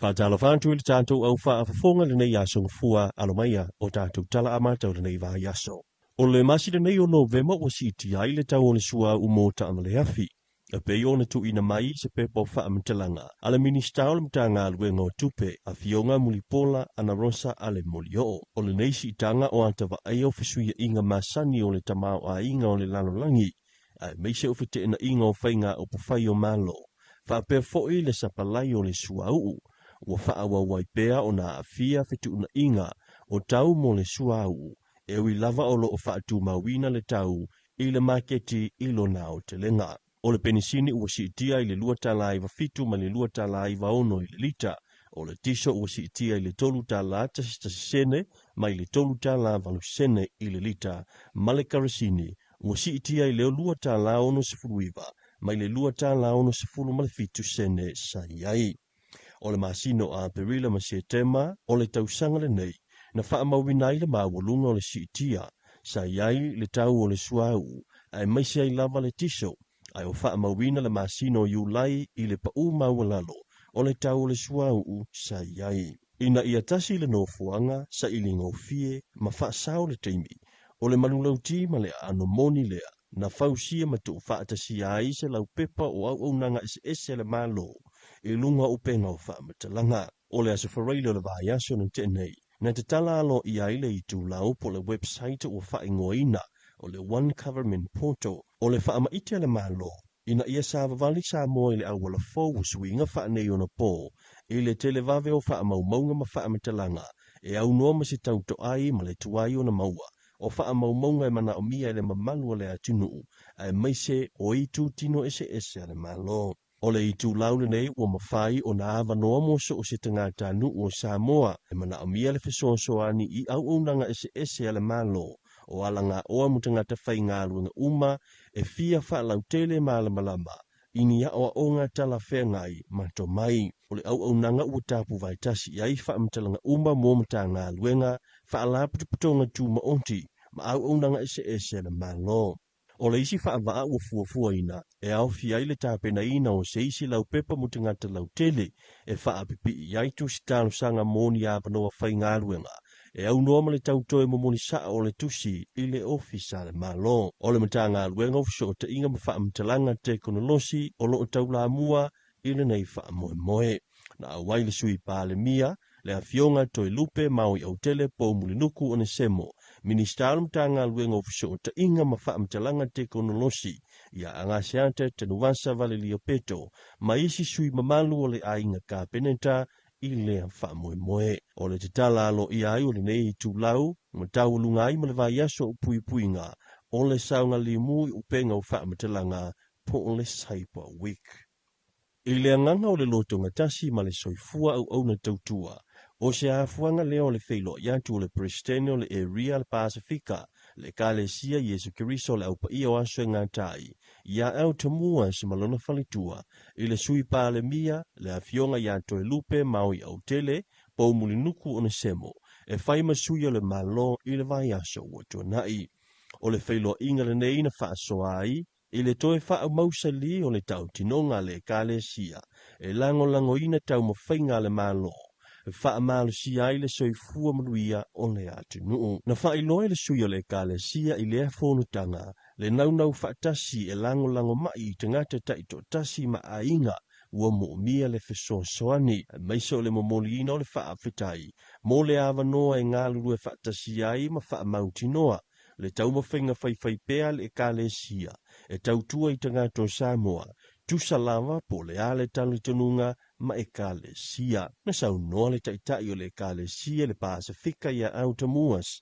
Faatalofa atu i le tatou au faafofoga lenei aso gafua alo maia o tatou tala amata o lenei vaiaso. O le masina nei o Novema ua siitia ai le tau o le suauu mo taavale afi, e pei ona tuuina mai se pepa o faamatalaga a le Minisita o le Matagaluega o Tupe, Afioga Mulipola Anarosa Ale Molioo. O lenei siitaga o ata vaaia o fesuiaiga masani o le tamaoaiga o le lalolagi, aemaise o feteenaiga o faiga upufai o Malo, faapea foi le sapalai o le suauu, ua faaauau ai pea ona aafia fetuunaiga o tau mo le suauu, e ui lava o loo faatumauina le tau i le maketi i lona aotelega. O le penisini ua siitia i le $2.97 mai le $2.96 i le lita. O le tiso ua siitia i le $3.11 mai le $3.08 i le lita, ma le karasini ua siitia i le $2.69 mai le $2.67 sa i ai. O le masina o Aperila ma Setema o le tausaga lenei, na faamauina ai le maualuga o le siitia sa i ai le tau o le suauu, aemaise ai lava le tiso, ae o faamauina le masina o Iulai i le pau maualalo o le tau o le suauu sa i ai. Ina ia tasi le nofoaga sailigofie ma faasao le taimi, o le manulauti ma le aano moni lea na fausia ma tuufaatasia ai se laupepa o auaunaga eseese a le Malo i luga o upega o faamatalaga. O le aso Faraile o le vaiaso na tea nei, na tatala aloaia ai le itulau po o le website ua faaigoaina o le One Government Portal o le faamaite a le Malo ina ia savavali Samoa i le auala fou o suiga faaneionapo i le televave o faamaumauga ma faamatalaga e aunoa ma se tautoai ma le tuai ona maua o faamaumauga e manaomia e le mamalu o le atunuu aemaise o itutino eseese a le Malo. O le itulau lenei ua mafai ona avanoa mo so o se tagatanuu o Samoa e manaomia le fesoasoani i auaunaga eseese a le Malo o alagaoa mo tagata faigaluega uma e fia faalautele malamalama i ni aoaoga talafeagai ma tomai. O le auaunaga ua tapuvaetasi i ai faamatalaga uma mo Matagaluega, Faalapotopotoga Tumaoti ma auaunaga eseese a le Malo. O le isi faavaa ua fuafuaina e aofia ai le tapenaina o se isi laupepa mo tagata lautele e faapipii ai tusi talosaga mo ni avanoa faigaluega e aunoa ma le tautoe momoli sao o le tusi i le ofisa a le Malo. O le Matagaluega o Fesootaiga ma Faamatalaga Tekonolosi o loo taulamua i lenei faamoemoe. Na auai le Sui Palemia, le Afioga Toelupe Maui Autele Poumulinuku Onesemo, Minisita o le Matagaluega o Fesootaiga ma Faamatalaga Tekonolosi, ia Agaseata Tanuvasa Valelia Peto, ma isi sui mamalu o le aiga Kapeneta i lea faamoemoe. O le tatala aloaia ai o lenei itulau, ma taualuga ai ma le vaiaso o puipuiga o le saogalemu i upega o faamatalaga po o le Cyber Week. I le agaga o le lotogatasi ma le soifua auauna tautua, o se afuaga lea o le feiloai atu o le Peresetene o le Area le Pasefika, le Ekalesia Iesu Keriso o le Aupaia o Aso e Gata ai, ia Autamua ma lona faletua, i le Sui Palemia, le Afioga ia Toelupe Maui Autele, Poumulinuku Onesemo, e fai ma sui o le Malo i le vaiaso ua tuanai. O le feiloaiga lenei na faasoa ai i le toe faamausali o le tautinoga a le Ekalesia e lagolagoina taumafaiga a le Malo, e faamalosia ai le soifua manuia o le atunuu. Na faailoa e le sui o le Ekalesia i lea fonotaga le naunau faatasi e lagolago mai i tagata taitoatasi ma aiga ua moomia le fesoasoani, aemaise o le momoliina o le faafetai mo le avanoa e galulue faatasi ai ma faamautinoa le taumafaiga faifaipea a le Ekalesia e tautua i tagata o Samoa, tusa lava po o le a le talitonuga ma Ekalesia. Na saunoa le taitai o le Ekalesia le Pasefika ia Autamuas,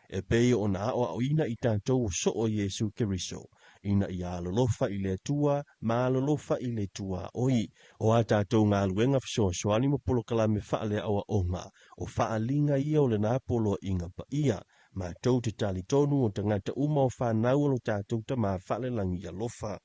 e pei ona aoaoina i tatou o soo o Iesu Keriso, ina ia alolofa i le Atua ma alolofa i le tuaoi. O a tatou galuega fesoasoani ma polokalame faaleaoaoga, o faaaliga ia o lena poloaiga paia, matou te talitonu o tagata uma o fanau o lo tatou Tama faalelagi alofa.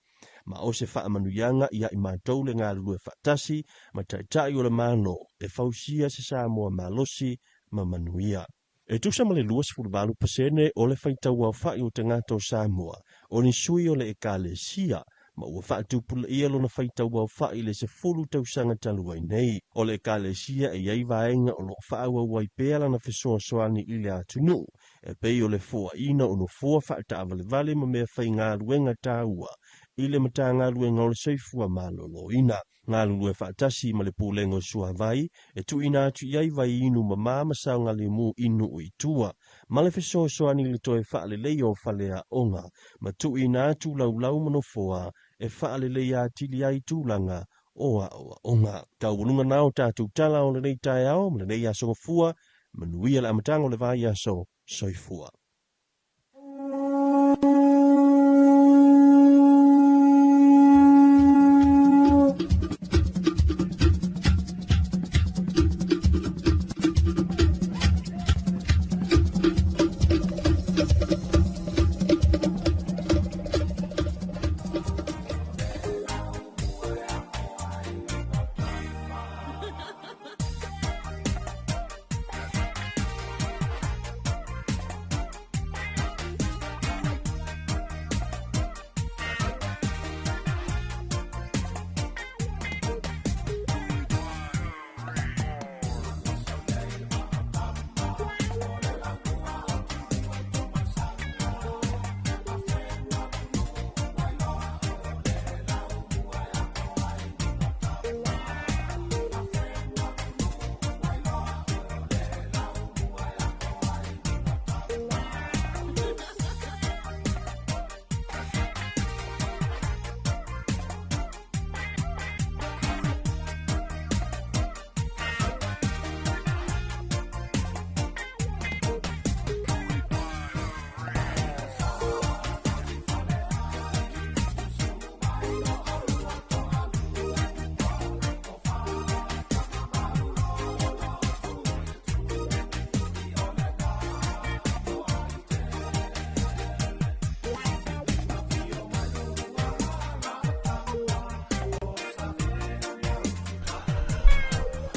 Ma o se faamanuiaga ia i matou le galulue faatasi ma taitai o le Malo e fausia se Samoa malosi ma manuia. E tusa ma le 28% o le faitau aofai o tagata o Samoa, o ni sui o le Ekalesia, ma ua faatupulaia lona faitauaofa'i i le 10 tausaga talu ai nei. O le Ekalesia e i ai vaega o lo o faaauau ai pea lana fesoasoani i le atunuu, e pei o le foaina o nofoa faataavalevale ma mea faigaluega taua i le Matagaluega o le Soifua Maloloina. Galulue faatasi ma le Pulega o Suavai e tuuina atu i ai vaiinu mama ma saogalemu i nuu i tua, ma le fesoasoani i le toe faaleleia o faleaoga ma tuuina atu laulau ma nofoa e faaleleia atili ai tulaga o aoaoga. Taualuga na o tatou tala o lenei taeao ma lenei aso gafua, manuia le amataga o le vaiaso. Soifua.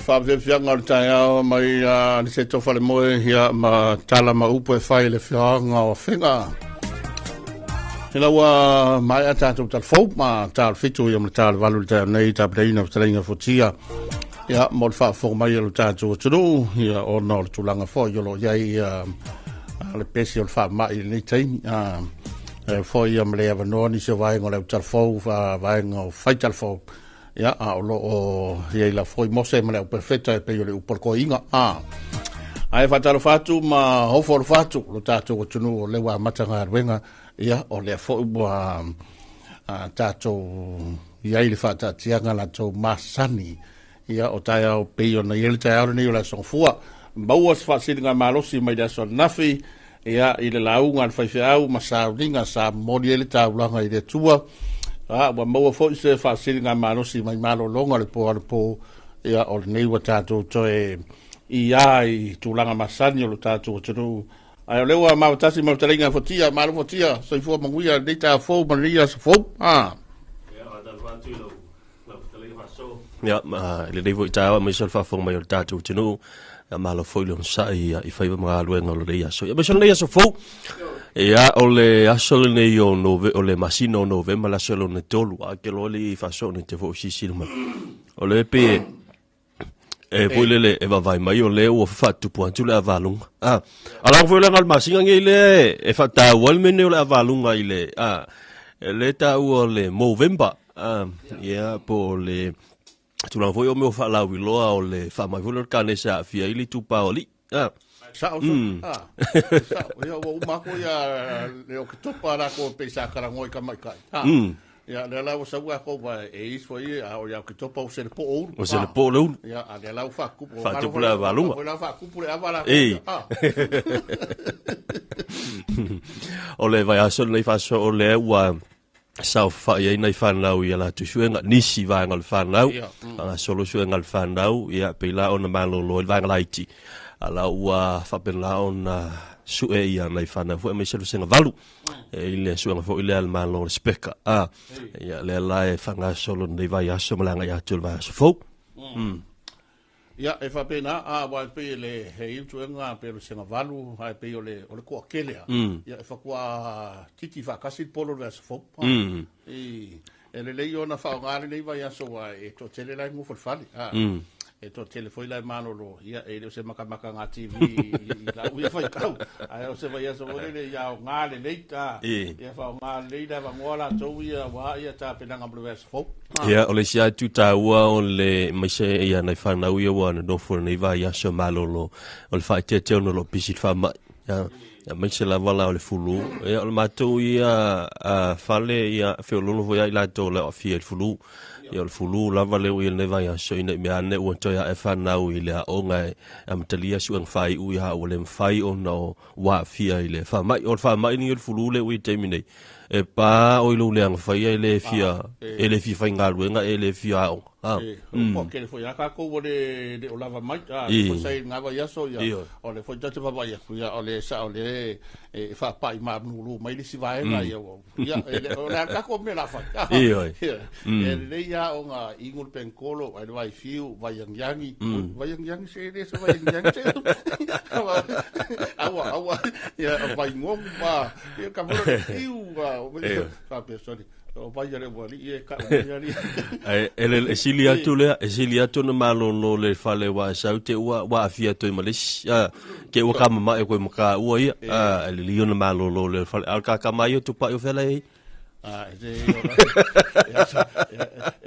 Faafiafiaga o le taeao mai Aniceto Falemoe ia ma tala ma upu e fai i le afioaga o Afega. Ina ua maea tatou talafou ma ta o le 7 ia ma le ta o le 8 i le taeao nei tapenaina fetalaiga fuatia ia mo le faafofoga mai a lo tatou atunuu ia ona o le tulaga foi o lo o i ai le pesi o le faamai i lenei taimi foi ia ma le avanoa nisi o vaega o le autalafou vaega o faitalafou ia a o lo o i ai la foi Mose ma le au perfeta e pei o le upu o le koiga ae faatalofa atu ma ofo alofa atu lo tatou atunuu o lea ua amata galuega ia o lea foi ua tatou i ai le faataatiaga latou masani ia o taeao pei ona i ai le taeao lenei o le aso Gafua. Maua se faasiliga malosi mai le aso ananafi ia i le lauga a le faifeau ma sauniga sa momoli ai le taulaga i le Atua. Ua maua foi se faasiliga malosi mai malologa o le po anapo ia o lenei ua tatou toe ia i tulaga masani o lo tatou atunuu. Ae o lea ua mavatasi ma fetalaiga Fuatia, malo Fuatia, soifua manuia lenei taeao fou ma lenei aso fou. Ia, ma lenei foi taeao aemaise o le faafofoga mai o le tatou atunuu. Ia, malo foi le onosai i faiva ma galuega o lenei aso. Ia, aemaise o lenei aso fou. Ia, o le aso lenei o Nove, o le masina o Novema, le aso lona tolu. A ke loa le i faasoa nei te foi sisila mai. O le pe e foi lele e vaavaai mai o lea ua faatupu atu le avaluga. A, ala foi le le masina nei le e faataua le mea nei o le avaluga i le a le taua o le Movember. A, ia po o le tulaga foi o mea o faalauiloa o le faamai foi lea o le kanesa e aafia ai le itupa o alii. A. Sao so. Sao. Ia ua uma aku ia le Oketopa la ko pe sa karangoi ka mai kai. Ia le la ua sau a ko ba e is foi a o ia Oketopa o se le po ulu. O se le po le ulu. Ia a le la ua faakupu. Faatupu le avaluga. O la faakupu le ava la. Ei. O le vaiaso lenei faasoa o lea ua saofai ai nai fanau i a latou suega, nisi vaega o le fanau, faagasolo suega a le fanau, ia pei la ona malolo ai le vaega laiti, a la ua faapena ona sue ia nai fanau foi aemaise le vasega 8, i le suega foi lea a le Malo o le Speka. Ia lea la e faagasolo lenei vaiaso ma le agai atu o le vaiaso fou. Ia, e faapena, a, aua e pei e le, he i utuega a pei o le segavalu, ae pei o le, o le toatele a, ia, e faatoa titi faatasi le polo i le aso fou. I, E lelei ona faaaoga lenei vaiaso aua e toatele la e nofo i le fale. E toatele foi la e malolo, ia e le o se makamakaga TV i lau ia faitau, ae o se vaiaso foi lele ia aoga lelei, ia faaaoga lelei le avanoa latou ia aua ia tapenaga mo le vaiaso fou. Ia, o le isi atu taua o le maise ia nai whanau ia ua nofo nei vaiaso malolo o le whaeteatea ona o lo o pisi le faamai. Ia, aemaise lava la o le fulu. Ia, o le matou ia fale ia feololo foi ia i latou o le aafia i le fulu. Ia, o le fulu lava lea ua i ai lenei vaiaso ina i mea ane ua toe ae fanau i le aoga e amatalia suega faaiu ia ua le mafai ona ua aafia i le faamai. O le faamai lenei o le fulu lea ua i ai i le taimi nei, e pa o i lou leaga faia e le fia, e le fia faigaluega, e le fia aoga. Ah. E, mm. Kele foi a kākou ua le, le o lava mai. Ah, le foi sai ngā vai aso, ia, o le foi tate vavai aku, ia, o le sa o le e whaapai mā nulu mai le si vaenga, ia, ia, e le, o le a kākou mea la whai. Ah, Ia, E lelei ia o ngā ingul penkolo, ai le vai fiu, vai yangiangi, vai yangiangi se le se vai yangiangi se. Aua, aua, ia, vai ngongu, ma, ia, ka mura le fiu, ma, whapea, sorry. O vai le ua li e ka mai ali. E, e, le, e sili atu lea, e sili atu na malolo le fale wa sau te ua wa afia toi malisi. Ah, ke ua ka mama e koe maka ua ia. Ah, e le lio na malolo le fale. Al ka ka mai o tupa o fela e. Ah, e te e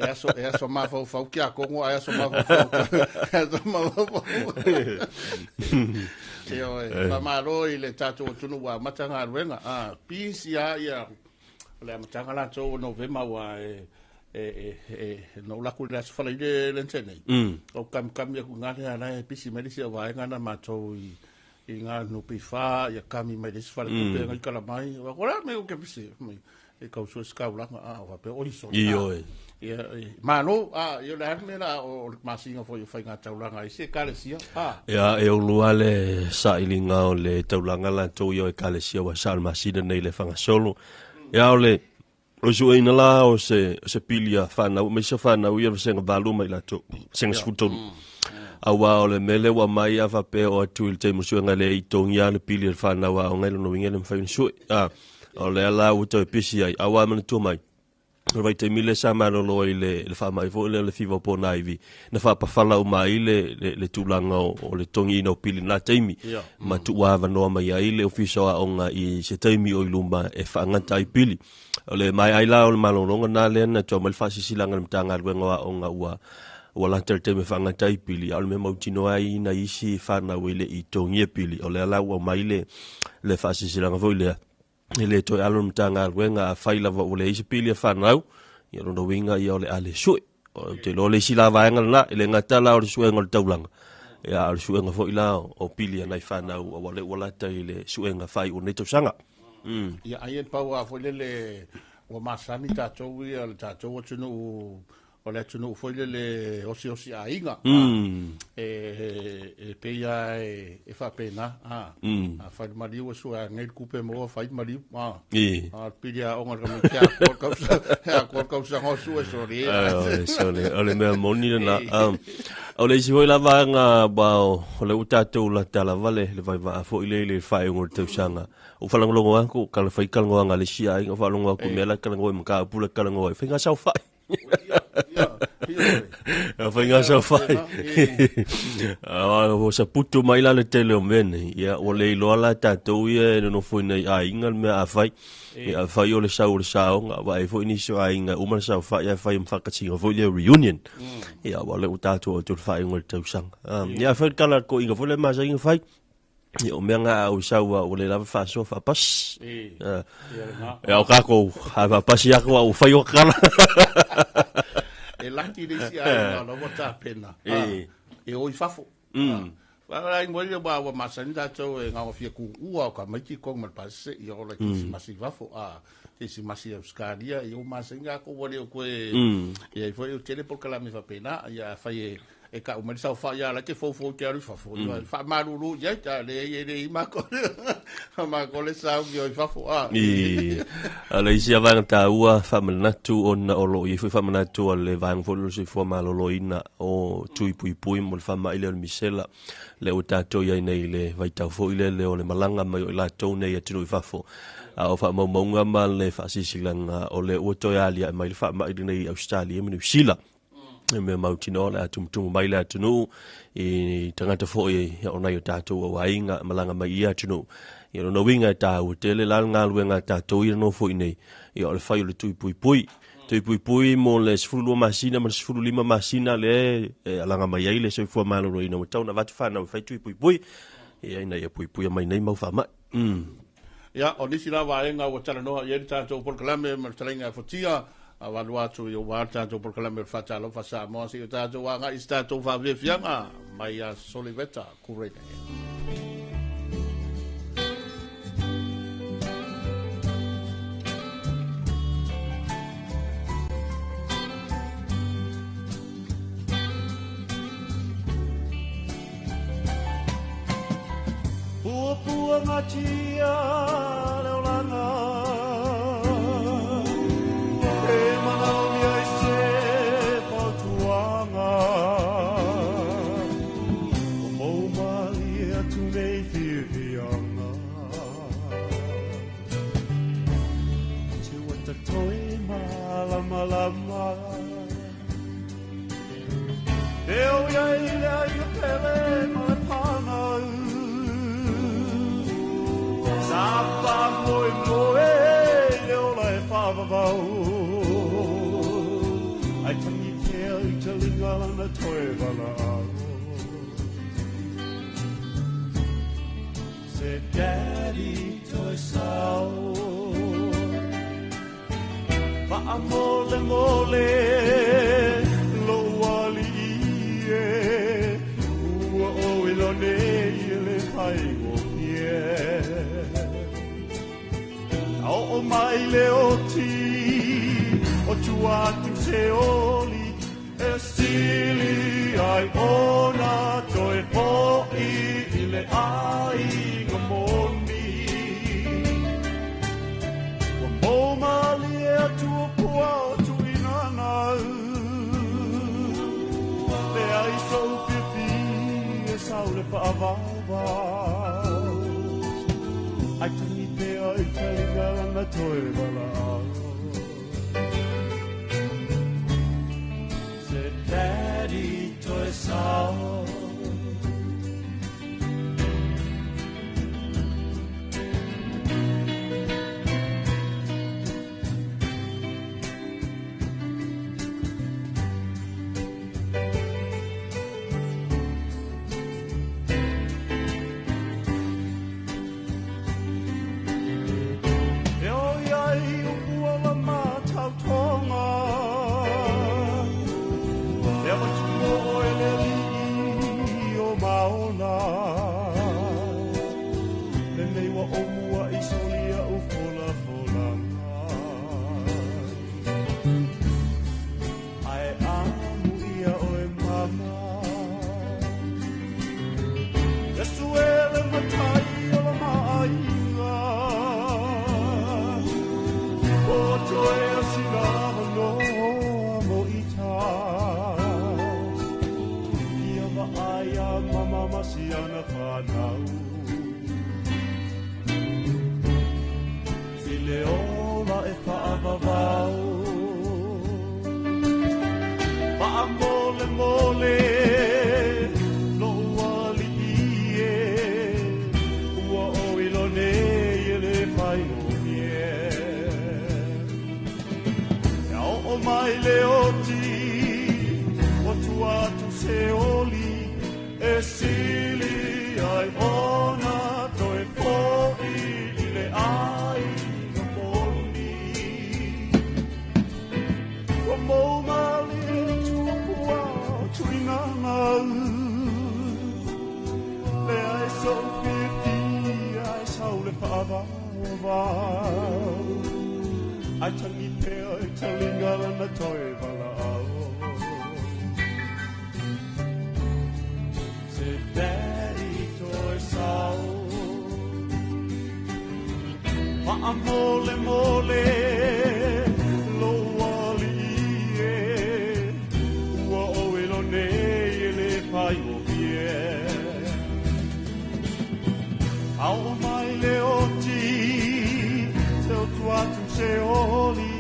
aso e aso mafaufau ki a kongo e aso mafaufau. E aso mafaufau. Te oe, whamalo i le tātou o tunu wa mata ngā ruenga. Ah, pisi a ia O le amataga latou o Novema ua e e e e no la ku le aso fala i le le nei. O kam kam ia ku ngā le ala e pisi mai le sia vaenga na matou i i ngā nupi whā, ia kami mai le isi fale kupe ngai kala mai. Wa kora me o ke pisi mai. E kau sua skau langa a wa pe oi so. I oi. Ia malo a ia le me la o masinga foi o whai ngā taulanga i se kalesia. A. Ia, e ulua le sailiga o le taulaga latou ia o ekalesia ua sa o le masina nei le fagasolo. Ia, o le o sueina la o se, o se pili a whanau, me se whanau ia vasenga valu mai latou, senga sefulutolu. Auā o le mea lea ua aumai a faapea o atu i le taimi o suega le i togia le pili a le whanau aoga i lona uiga e le mafai ona sue. A, o lea la ua toe pisi ai, auā manatua mai, O le vaitaimi lea sa malolo ai le, le faamai foi lea o le fiva o Pōnāivi, na faapafala uma ai le, le, le tulaga o, o le togiina o pili i lena taimi, Ia. ma tuuavanoa mai ai le Ofisa o Aoga i se taimi o i luma e faagata ai pili. O le maea ai la o le malologa lena lea na toa mai le faasisilaga a le Matagaluega o Aoga ua ua lata le taimi e faagata ai pili, a o le mea mautinoa ai nai isi fanau e le i togia pili, o lea la ua aumai le, le faasisilaga foi lea, E le toe alo le Matagaluega, afai lava ua leai se pili a fanau, ia lona uiga ia o le a le sue. Ou te iloa le isi la vaega lena, e le gata la o le suega o le taulaga, ia a o le suega foi la o pili a nai fanau aua lea ua lata i le suega faaiu o lenei tausaga. Ia ai e pau lava foi lele ua masani tatou ia le tatou atunuu o le atunuu foi lele osiosi aiga. E pei lava e faapena. A fai le maliu e sue nei le kupe moa fai le maliu. A le pili aoga le tamaiti e atoa le tausaga, e atoa le tausaga o sue sole. Sole, o le mea moni lena. O le isi foi la vaega aua o lea ua tatou lata lava le vaivaa foi lea i le faaiuga o le tausaga. Ua faalogologo atu, kala fai talanoaga a le isi aiga, faalogo atu i mea la e talanoa ai mataupu la e talanoa ai, faiga saofai. Faiga saofai. Ua saputu mai la le tele o mea nei. Ia, ua le iloa la tatou ia e nonofo i nai aiga le mea a fai. Ia, afai o le sau o le saoga, vaai foi nisi o aiga e uma le saofai ae fai ma faakasiga foi lea reunion. Ia, aua o lea ua tatou oo atu i le faaiuga o le tausaga. Ia, fai le tala a le toeaina foi lea e masani ona fai. Ia, o mea nga au sau a ua le lava faasoa faapasi. Ia, o kākou, a faapasi aku a ua fai o kala. E laki le isi aiga o la ua tapena. E o i fafo. Whaara ingoa ia wā ua masani tātou e ngawafia ku ua o ka maiti kong ma le pasese i o la kirisimasi i fafo, a kirisimasi i Australia, i o masani ngā ko wale o koe, ia i foi o tele polokalame whapena, ia a whai e. E tau mai le saofai a la e te foufou te alu i fafo. Faamalulu i ai, a leai e le i matou matou le sauni o i fafo a. I a le isi lava vaega taua faamanatu ona o lo o i ai foi faamanatu a le vaega foi lea o le soifua maloloina o tui puipui mo le faamai lea o le misela lea ua tatou i ai nei i le vaitau foi lele o le malaga mai o i latou nei i atunuu i fafo. A o faamaumauga ma le faasilasilaga o lea ua toe aliae mai le faamai lenei i Ausetalia ma Niu Sila. E mea mautinoa o le a tumutumu mai le atunuu i tagata foi o nai o tatou auaiga malaga mai i ia atunuu. Ia lona uiga e taua tele la le galuega a tatou ia nofo i nei, ia o le fai o le tui puipui. Tui puipui mo le 12 masina ma le 15 masina lea e alaga mai ai le soifua maloloina ua tatau ona avatu fanau e fai tui puipui, ia ina ia puipuia mai nei mau faamai. Ia, o nisi la vaega ua talanoa i ai le tatou polokalame ma le fetalaiga e Fotia, valu atu i ua le tatou polokalame o le Faatalofa Samoa, se i o tatou agai i se tatou faafiafiaga mai ia Soliveta Kurene. Puapuagatia le olaga E manaomia i se fautuaga Ua moumalie atu nei fiafiaga Se ua ta toe malamalama E o iai le aiga pele ma le whanau Sa whamoemoe le ola e whawawau Ai tangi pea i te linga lana toe walaau Se daddy toe sao Whaamole mole lou alii e Ua o ilo nei e le faigofie A oo mai le oti o tua atu se oli E sili ai ona toe fo'i i le aiga moni Ua moumalie atu o pua o tuinanau Leai sou fiafia e sau le faavauvau Ai tangi pea i te linga lana toe walaau Se daddy toe sao E oi ai upu o la matautoga E avatu mo oe le alii o maona Lenei ua ou mua i soli a'u folafolaga Ae amuia oe mama Iesu e le matai o la maaiga O toe o sina avanoa mo ita Ia vaai a mama ma siana whanau I le ola e whaavavau Faamolemole lou alii e Ua o ilo nei e le faigofie E oo mai le oti ua tua atu se oli E sili ai ona toe fo'i i le aiga moni Ua moumalie atu o pua o tuinanau Leai sou fiafia e sau le faavauvau Ai tangi pea i te linga lana toe walaau Faamolemole lou alii e, ua ou ilo nei e le faigofie. A oo mai le oti, se otu atu se oli,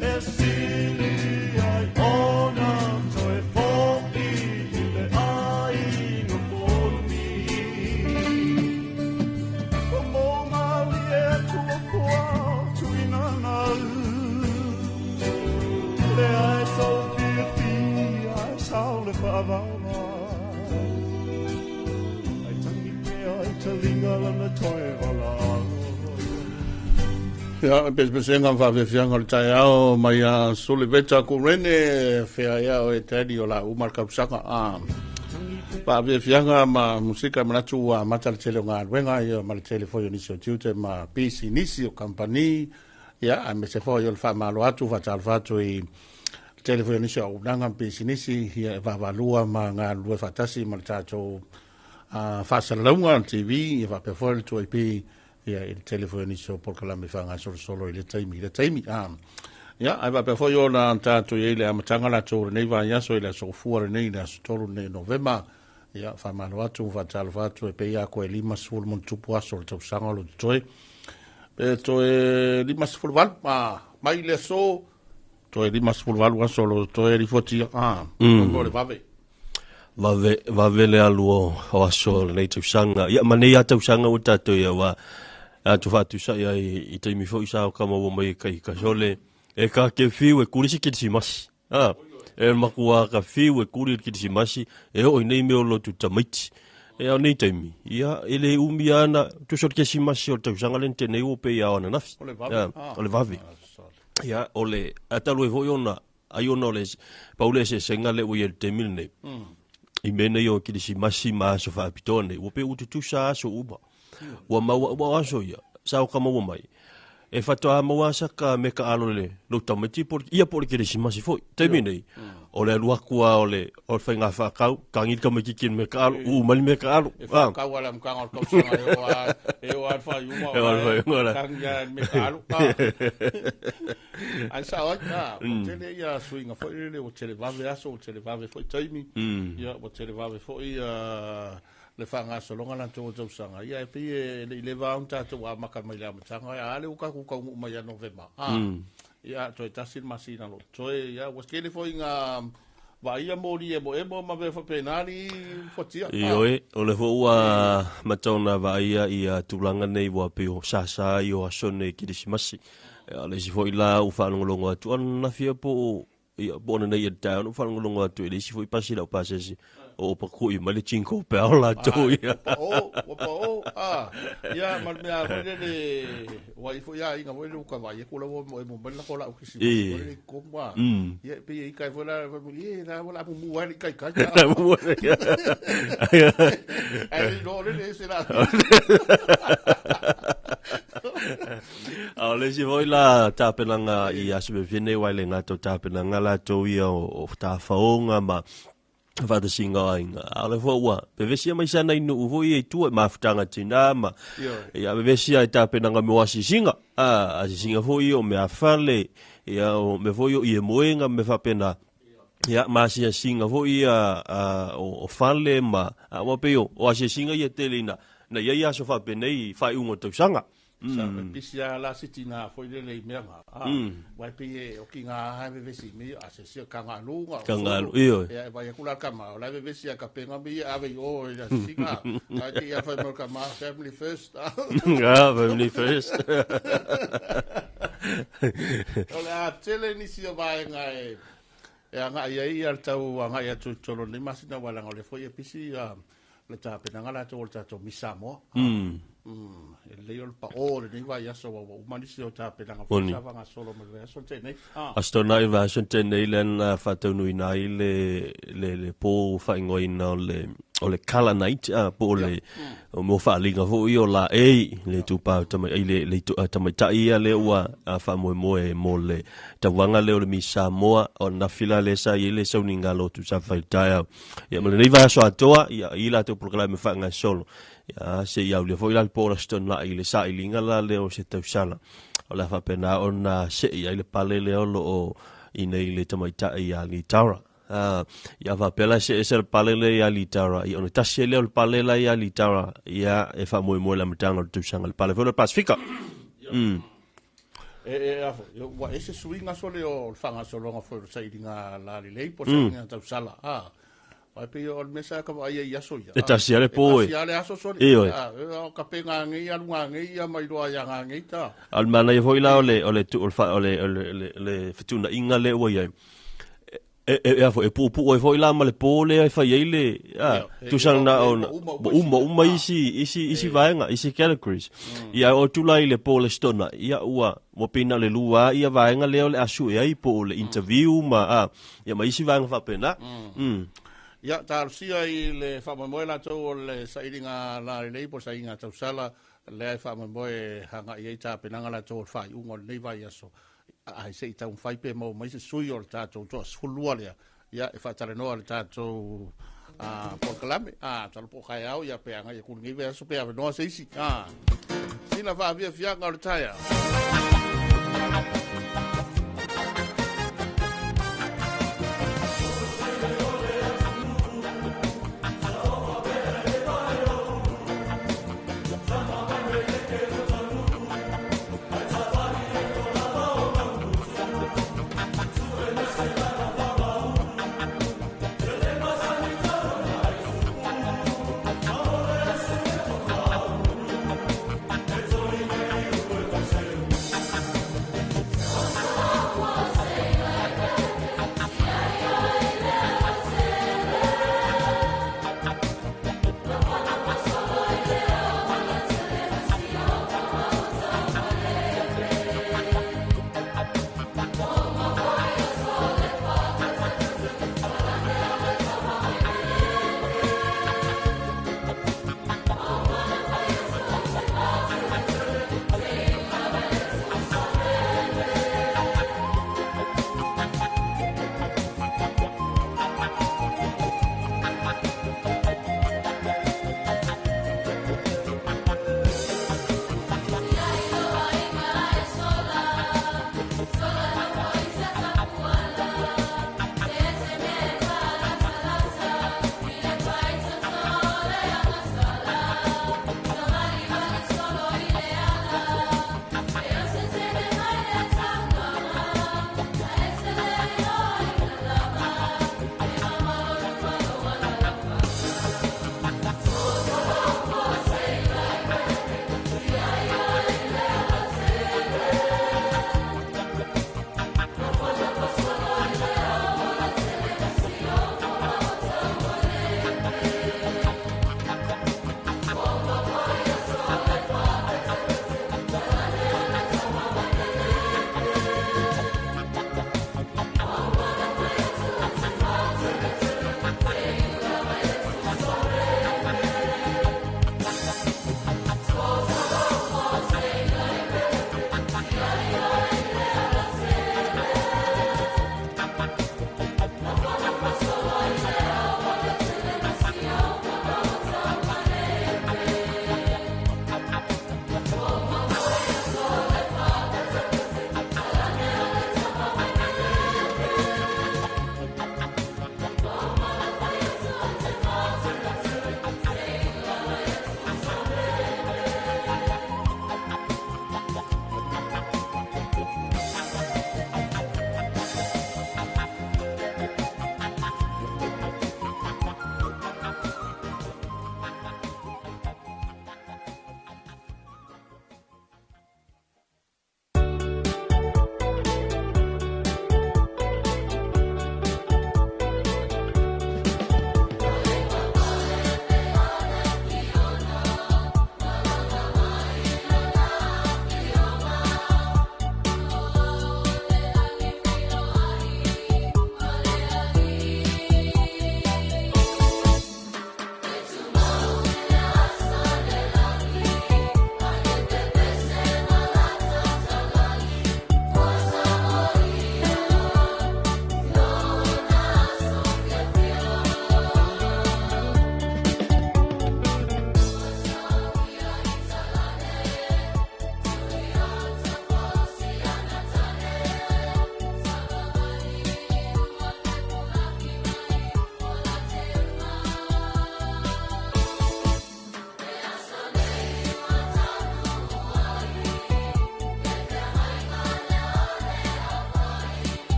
e sili ai ona toe fo'i i le aiga polumi. Mo malie atu tuina nau, le ai sau fiafia ai sau le whaavawa. Ai tangi pea i talinga lana toe valalo. Ia, pesepesega ma faafeafeaga o le taeao mai a Suliveta Kurene, fea ia o e tali o la uma le tausaga. A faafeafeaga ma musika manatu ua amata le tele o galuega ia ma le tele foi o nisi o tiute ma pisinisi o kampani, ia aemaise foi o le faamalo atu faatalofa atu i le tele foi o nisi o auaunaga ma pisinisi ia e vaavaalua ma galulue faatasi ma le tatou faasalalauga o le TV ia faapea foi le 2AP ia i le tele foi o nisi o polokalame faagasolosolo i le taimi i le taimi. Ia, ae faapea foi ona tatou i ai le amataga latou o lenei vaiaso i le aso Gafua lenei, le aso 3 lenei o Novema. Ia, faamalo atu ma faatalofa atu e pei a koe 50 ma tupu aso o le tausaga o lo totoe. Pe toe 58, mai le aso, toe 58 aso o lo totoe ripoti, o le vave. Vave, vave le alu o aso o lenei tausaga. Ia, ma nei a tausaga ua tatou ia, ua atu faatusa'i ai i taimi foi sa o ka maua mai e kai kasole. E ka ke fiu e kuri se kirisimasi. Ha, e makua ka fiu e kuri le kirisimasi, e oo i nei mea o lotu tamaiti. E ao nei taimi, ia, e le umi ana, tusa o le kirisimasi o le tausaga le tenei ua pe ia o ananafi. O le vave. Ha, o le vave. Ia, o le, atalu e foi ona, ai ona o le pau le eseesega lea ua i ai i le taimi lenei. I mea nei o Kirisimasi ma aso faapitoa nei, ua pei ua tutusa aso uma. Ua maua, ua o aso ia, sa o ka maua mai. E faatoa maua asa ka me ka alo le lou tamaiti po ia po o le Kerisimasi foi. Taimi nei, o le alu atu lava o le o le faiga faakau, tagi le tamaititi i le mea taalo, uu mai le mea taalo. E faakau ala amataga o le tausaga e oo a e oo a le faaiuga o le faaiuga o la. Tagi a le mea taalo. Ai sao ai, ua tele ia suiga foi lele, ua tele vave aso, ua tele vave foi taimi, ia ua tele vave foi le faagasologa latou o tausaga. Ia e pei e le i leva lava ona tatou amata mai le amataga, a lea ua tatou taunuu mai ia Novema. Ia toe tasi le masina o lo o totoe, ia ua tele foi ina vaaia moli emoemo ma mea faapena alii fuatia. Ioe, o lea foi ua mataona vaaia ia tulaga nei ua pei o sasa i o aso nei Kerisimasi. O le isi foi la ua faalogologo atu ananafi po o ia po o ananei i le taeao na ua faalogologo atu i le isi foi pasi lau pasese o opakui mai le jingle bell latou ia. Ua pao, ua pao, ia ma le mea foi lele, ua i foi aiga foi lele ua ka vaai atu la ua emoemo mai le lako laau kerisimasi foi lele i totonu, ia e pei e ita ai foi la, fai mai, e la ua la mumu ai le ikaika. Ae le iloa o lele ese la. A o le isi foi la tapenaga i aso fiafia nei aua e le gata o tapenaga latou ia o tafaoga ma faatasiga o aiga. A o lea foi ua pevesia mai sana i nuu foi ia i tua i mafutaga tina ma ia pevesia i tapenaga mo asiasiga. A asiasiga foi ia o meafale, ia o mea foi o ie moega ma mea faapena. Ia ma asiasiga foi ia o fale ma a ua pei o asiasiga ia tele ina na i ai aso faapenei i faaiuga o tausaga. Sa pepisi a la si tina foi lele i mea nga. Wai pei e oki ngā hae vevesi me a se sia ka ngā lu ngā. Ka ngā lu, ioe. E vai aku la kama, o la vevesi a ka penga me ia ave i o i la singa. Ka te ia whai mau kama, family first. Ah, family first. O le a tele nisi o vaenga e e agai ai ia le tau agai atu i totonu o lenei masina aua leaga o lea foi e pisi le tapenaga latou o le tatou Miss Samoa. E lelei o le pao o lenei vaiaso aua ua uma nisi o tapenaga foi Moni. sa faagasolo mai le vaiaso na tea nei. Aso Toonai i le vaiaso na tea nei lea na faataunuuina ai le le le po faaigoaina o le o le Colour Night po o le o mo faaaliga foi o laei le itupa o tamai ai le le tamaitai ia lea ua faamoemoe mo le tauvaga lea o le Miss Samoa o ananafi la lea sa i ai le sauniga lotu sa fai i le taeao. Ia ma lenei vaiaso atoa, ia i latou polokalame faagasolo. Ia se i aulia foi la le po o le Aso Toonai i le sailiga la lea o se tausala. O le a faapena ona sei ai le pale lea o lo o i nei le tamaitai ia Litara. Ia faapea la see ese le pale lea ia Litara, ia ona tasi ai lea o le pale la ia Litara, ia e faamoemoe i le amataga o le tausaga, le pale foi lea o le Pasefika. E, e, a foi, ua ese suiga sole o le faagasologa foi o le sailiga lalelei po o le sailiga tausala. A, ai pei o le mea sa ka vaai ai i aso ia. E tasi lava le po e. E tasi lava le aso sole. Ioe. A, o ka pe ngagei alu ngagei ia mai loa ia ngagei ta. A o le manaia foi la o le o le o le o le le fetuunaiga lea ua i ai. E, e, e, e puupuu ai foi la ma le po lea e fai ai le a, tusa na ona ua uma uma isi isi isi vaega isi categories. Ia o atu la i le po o le Aso Toonai, ia ua ua pei na o le lua ia vaega lea o le a sue ai po o le interview ma a, ia ma isi vaega faapena. Ia, talosia i le faamoemoe latou o le sailiga lalelei po o le sailiga tausala lea e faamoemoe e agai ai tapenaga latou o le faaiuga o lenei vaiaso. Ae se i taumafai pe maua mai se sui o le tatou toa 12 lea, ia e faatalanoa le tatou polokalame. A, talo po o kaeao, ia pe agai atu lenei vaiaso pe avanoa se isi. A, sina faafiafiaga o le taeao.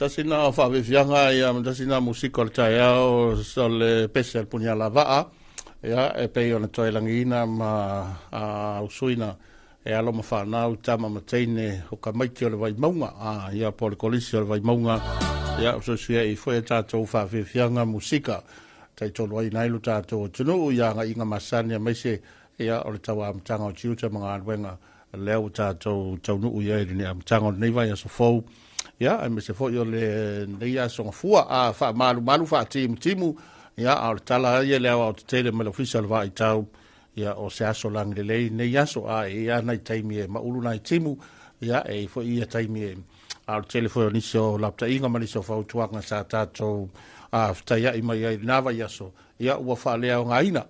Tasi na o faafiafiaga ia ma tasi na musika o le taeao o le pese a le Punialavaa, ia, e pei ona toe lagiina ma usuina e alo ma fanau, tama ma teine o tamaiti o le Vaimauga, ia, po o le Kolisi o le Vaimauga, ia, usuusuiai foi a tatou faafiafiaga musika taitolu ai nai lo tatou atunuu ia agaiga masani aemaise ia o le tauamataga o tiute ma galuega lea ua tatou taunuu i ai i lenei amataga o lenei vaiaso fou, ia, aemaise foi o lenei aso gafua a faamalumalu faatimutimu, ia, a o le tala ia le aoaotetele mai le Ofisa o le Vaaitau, ia, o se aso lagilelei lenei aso, a e i ai nai taimi e maulu nai timu, ia, e i ai foi ia taimi e a o le tele foi o nisi o lapataiga ma nisi o fautuaga sa tatou fetaiai mai ai i lena vaiaso, ia, ua faaleaogaina.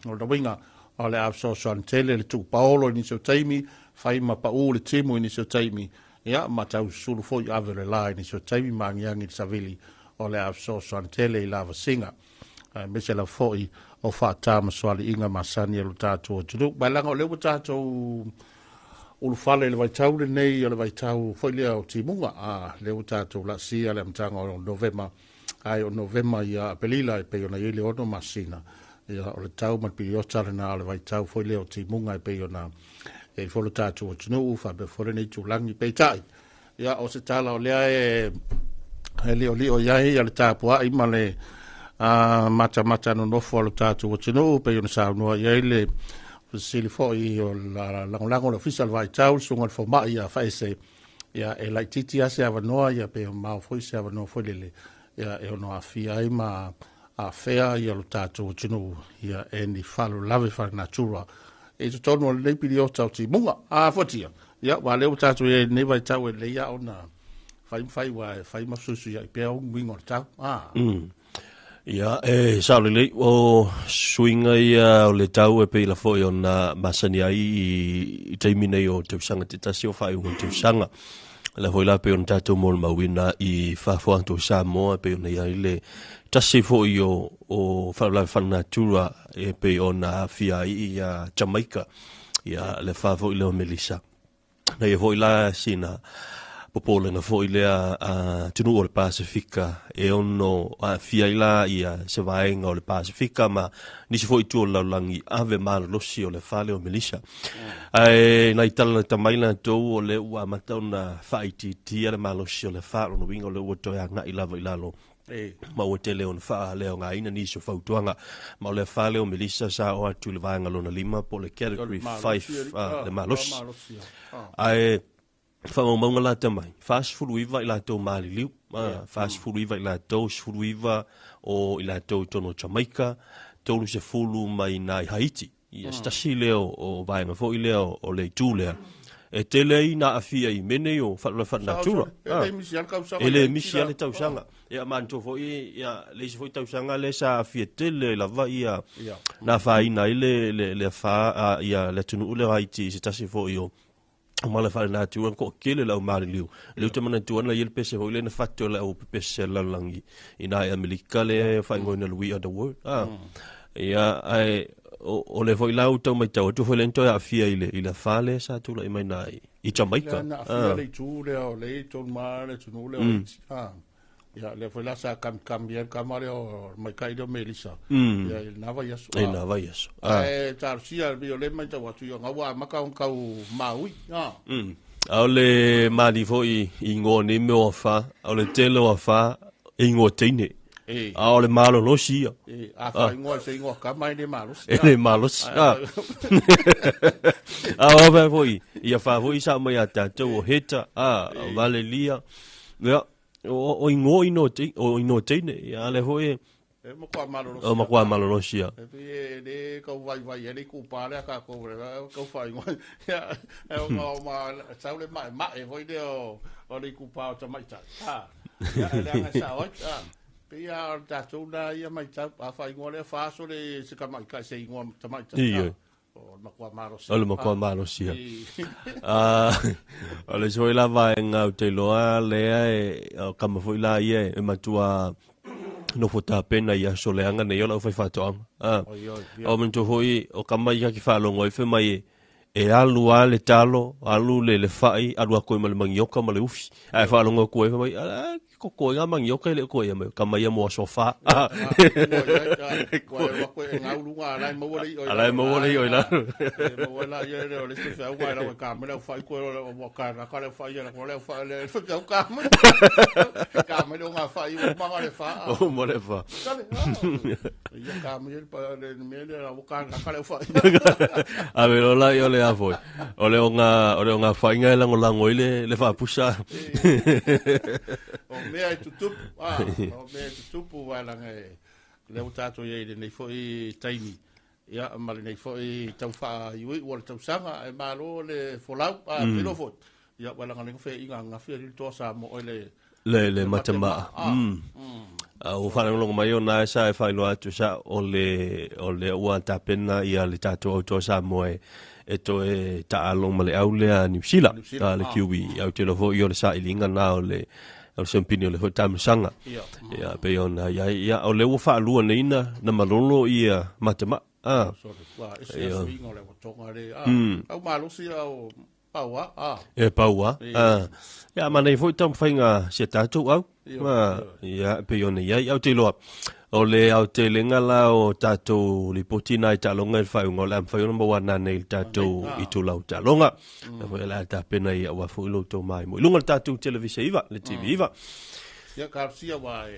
O le uiga o le a fesoasoani tele le tuupaolo i nisi o taimi, fai ma pau le timu i nisi o taimi, ia, ma taususulu foi ave o le la i nisi o taimi ma agiagi le savili, o le a fesoasoani tele i lavasiga, aemaise lava foi o faatamasoaliiga masani a lo tatou atunuu. Ma e leaga o lea ua tatou ulufale i le vaitau lenei, o le vaitau foi lea o timuga, lea ua tatou laasia le amataga o Novema, ae o Novema ia Aperila e pei ona i ai le 6 masina, ia, o le tau ma le piliota lena o le vaitau foi lea o timuga e pei ona i ai foi lo tatou atunuu faapea foi lenei itulagi. Peitai, ia, o se tala o lea e liolio i ai le tapuai ma le matamata nonofo a lo tatou atunuu, pei ona saunoa i ai le fesili foi o lagolago o le Ofisa o le Vaitau, le Susuga i le Fomai ia Faese, ia, e laitiiti lava se avanoa, ia, pe mao foi se avanoa foi lele, ia, e ono aafia ai ma afea ia lo tatou atunuu, ia, e ni faalavelave faalenatura i totonu o lenei piliota o timuga. A fuatia, ia, ua lea ua tatou i ai i lenei vaitau e lelei lava ona fai ma fai, ua e fai ma fesuisuiai pea uiga o le tau. Ia, e sao lelei, o suiga ia o le tau e pei la foi ona masani ai i taimi nei o tausaga taitasi o faaiuga o tausaga. Le foi la pei ona tatou molimauina i fafo atu o Samoa e pei ona i ai le tasi foi o faalavelave faalenatura e pei ona aafia ai ia Jamaica, ia le afa foi lea o Melissa. Na ia foi la sina popolega foi lea a atunuu o le Pasefika e ono aafia ai la ia se vaega o le Pasefika ma nisi foi itu o le lalolagi ave malolosi o le afa lea o Melissa. Ae nai tala lata mai latou o lea ua amata ona faaitiitia le malosi o le afa, lona uiga o lea ua toe agai lava i lalo ma ua tele ona faaleaogaina nisi o fautuaga. Ma o le afa lea o Melissa sa oo atu i le vaega lona 5 po o le category 5 le malosi. Ae faamaumauga lata mai, 49 i latou maliliu, 49 i latou, 19 o i latou i totonu o Jamaica, 30 mai nai Haiti. Ia, se tasi lea o vaega foi lea o le itu lea, e tele ai na aafia i mea nei o faalavelave faalenatura. E le misi lava le tausaga. Ia, manatua foi, ia, le isi foi tausaga lea sa aafia tele ai lava ia, na afaina ai le afa, ia, le atunuu lea o Haiti i se tasi foi o mala faalenatura, na toatele le au maliliu. Lea ou te manatua na i ai le pese foi lea na fatu e le au pepese a le lalolagi i nā i Amerika lea e faaigoaina le We Are The World. Ia, ae o le foi la ua tau matau atu foi lea na toe aafia i le, i le afa lea sa tulai mai na i Jamaica. Lea na aafia le itu lea o le tonu ma le atunuu lea o Haiti. Ia, lea foi la sa kamikami ai le kama lea o le maikai lea o Melissa. Ia, i lena vaiaso. I lena vaiaso. Ae talosia, pei o lea e matau atu, ia, ua amata ona tau maui. A o le mali foi i igoa o nei mea o afa, o le tele o afa e igoa teine. A o le malolosi ia. A faaigoa se igoa kama e le malosi. E le malosi. A o fai foi, i afa foi sa mai ia tatou o Heta, o Valelia. Ia, o igoa inoa teine, o inoa teine, ia a lea foi e E matua malolosi. O matua malolosi ia. E pei e le kau vaivai ai le itupa lea tatou e kau faaigoa. Ia, e ona o ma sau le maemae foi lea o le itupa o tamaitai. Ha. Ia, e leaga e sao ai. Ha. Pei lava o le tatou na ia matau, a faaigoa lea fa aso le se tamaitai se igoa tamaitai. Ioe. O le matua malosi. O le matua malosi ia. O le isi foi la vaega ou te iloa lea e, o kama foi la ia e matua nofo tapena i aso leaga nei o le aufaifaatoaga. O manatua foi o kama ia ki faalogo ai fai mai e, e alu lava le talo, alu le fai, alu atu ai ma le manioka ma le ufi. Ae faalogo atu ai fai mai, Koko i ngā mangi oka i le ko ia mai ka mai mo aso fa. Ko e wako e ngau lunga ala e maua le i oi. Ala e maua le i oi la. E maua la ia le o le se whiau mai lau e ka mai lau whai koe o mo ka na ka le whai ia ko le whai le whai au ka mai. Ka mai o ngā whai o manga le wha. O mo le wha. Kale. Ia ka mai le pa le me le la ka na ka le whai. A ve lola i o le a foi. O le o ngā o le o ngā whainga e langolango i le le whaapusa. O mea e tutupu, ah, o mea e tutupu waelanga e lea ua tatou i ai i lenei foi taimi. Ia, ma lenei foi tau faaiuiu o le tausaga, e malo le folau, a mm. pelo foi. Ia, waelanga lenga fe inga ngafi ali toa sa mo le le le matemaa. Ah, Mm. A ua faalogologo mai ona e sa e faailoa atu sa o le o le ua tapena ia le tatou autoa Samoa e e toe taalo ma le au lea Niu Sila, a le Kiwi. Au te iloa foi o le sailiga na o le o le siampini o le foi taamilosaga. Ia pei ona i ai ia o le ua faalua nei na na malolo ia matema'a. Ah. Ese suiga o le atoga le. Ah. Au malosi au pau a. Ah. E pau a. Ah. Ia ma nei foi taumafaiga si a tatou au. Ma ia pei ona i ai au te iloa. O le aotelega la o tatou lipoti na i taaloga i le faaiuga o le a mafai ona maua nanei i le tatou itulau taaloga. Na foi o le a tapena i aua foi lo outou maimoa i luga o le tatou televise iva, le TV iva. Ia talosia aua